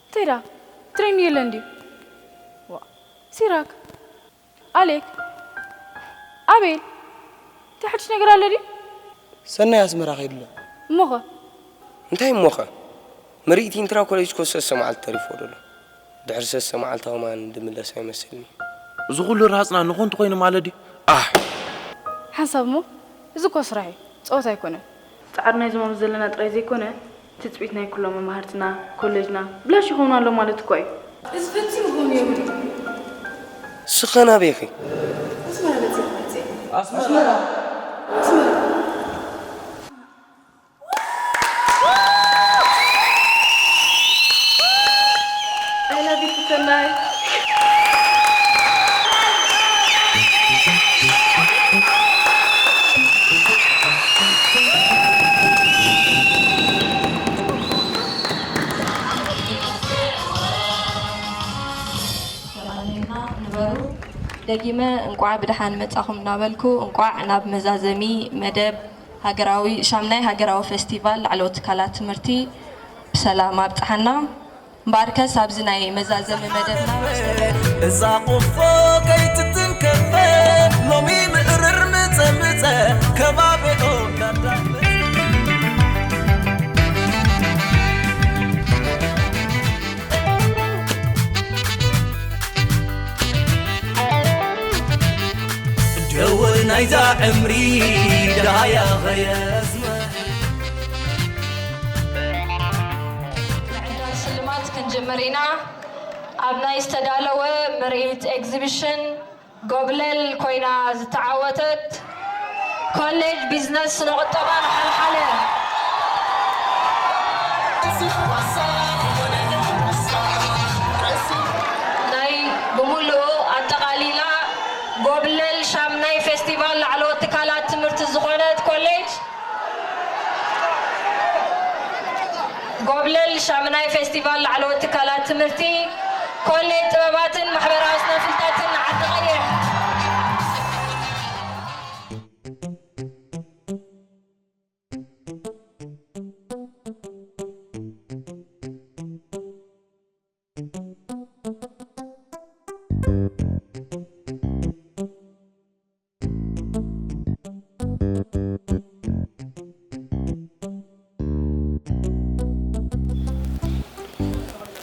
እንታይ ደኣ? ትሬን የለን ድዩ? ዋ፣ ሲራክ፣ ኣሌክ፣ ኣቤል፣ እንታይ ሓድሽ ነገር ኣሎ ድዩ? ሰናይ ኣስመራ ከይዱ ኣሎ። እሞኸ? እንታይ እሞኸ? ምርኢት ኢንትራ ኮሌጅ እኮ ሰለስተ መዓልቲ ተሪፎ ዘሎ። ድሕሪ ሰለስተ መዓልቲ ከማን ድምለስ ኣይመስልኒ። እዚ ኩሉ ርሃጽና ንኾንቱ ኮይኑ ማለት ድዩ? ኣሕ! ሓንሳብ እሞ፣ እዚ እኮ ስራሕ እዩ፣ ጸወታ ኣይኮነን። ጻዕሪ ናይዞም ኣብዚ ዘለና ጥራይ ዘይኮነ፣ ትጽቢት ናይ ኩሎም መማህርትና፣ ኮሌጅና፣ ብላሽ ይኸውን ኣሎ ማለት እኮ እዩ። እዚ ፈጺሙ ክኸውን የብሉን። ስኸ ናበይ ኢኺ? ኣስመራ በጺሐ መጽእ። ኣስመራ? ኣስመራ። I love you ሰናይ። ሰላም ንበሩ። ደጊመ እንቋዕ ብደሓን መጻኹም እናበልኩ፣ እንቋዕ ናብ መዛዘሚ መደብ ሃገራዊ፣ ሻምናይ ሃገራዊ ፌስቲቫል ላዕለዎት ትካላት ትምህርቲ ብሰላም ኣብጽሓና። እምበኣርከስ ኣብዚ ናይ መዛዘሚ መደብና እዛ ቆፎ ከይትትንከፈ ሎሚ ምእርር ምጸ ምጸ ከባቢኦ እንዳዳመ ደወል ናይዛ ዕምሪ ዳሃያ ኸየስመ ምዕዳል ሽልማት ክንጅምር ኢና። ኣብ ናይ ዝተዳለወ ምርኢት ኤግዚቢሽን ጎብለል ኮይና ዝተዓወተት ኮሌጅ ቢዝነስ ስነ ቁጠባን ሓልሓለ ናይ ብምሉኡ ኣጠቓሊላ ጎብለል ሻምናይ ፌስቲቫል ላዕለዎት ትካላት ትምህርቲ ዝኾነት ኮሌጅ ጎብለል ሻምናይ ፌስቲቫል ላዕለዎት ትካላት ትምህርቲ ኮሌጅ ጥበባትን ማሕበራዊ ስነ ፍልጠትን ዓዲ ቀይሕ።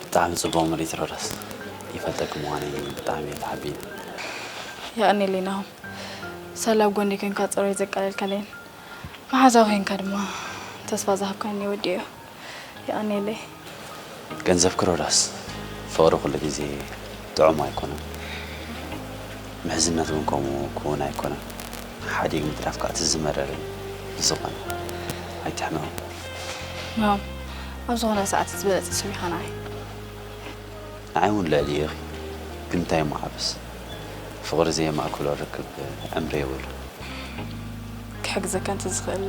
ብጣዕሚ ጽቡቕ ምርኢት ሮዳስ። ይፈልጠኪ ምዃነይ ብጣዕሚ እየ ተሓቢነ። የቐንየለይ ናሆም። ሳላ ኣብ ጎነይ ኮንካ ጸሮይ ዘቃለልካለይን መሓዛ ኮንካ ድማ ተስፋ ዝሃብካኒ ወዲዮ። የቐንየለይ። ገንዘብኪ ሮዳስ፣ ፍቕሪ ኩሉ ግዜ ጥዑም ኣይኮነን። ምሕዝነት እውን ከምኡ ክውን ኣይኮነን። ሓዲግ ምትራፍ ከኣ እቲ ዝመረረ እዩ። ብዝኾነ ኣይትሕመቒ። ናም፣ ኣብ ዝኾነ ሰዓት ዝበለጸ ሰብ ኢኻ ንዓይ። ንዓይ እውን ልዕሊ ኢኺ። ግን እንታይ እሞ ዓብስ፣ ፍቕሪ ዘየማእክሎ ርክብ ዕምሪ የብሉን። ክሕግዘካ እንተዝኽእል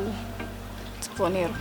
ጽቡቕ ነይሩ።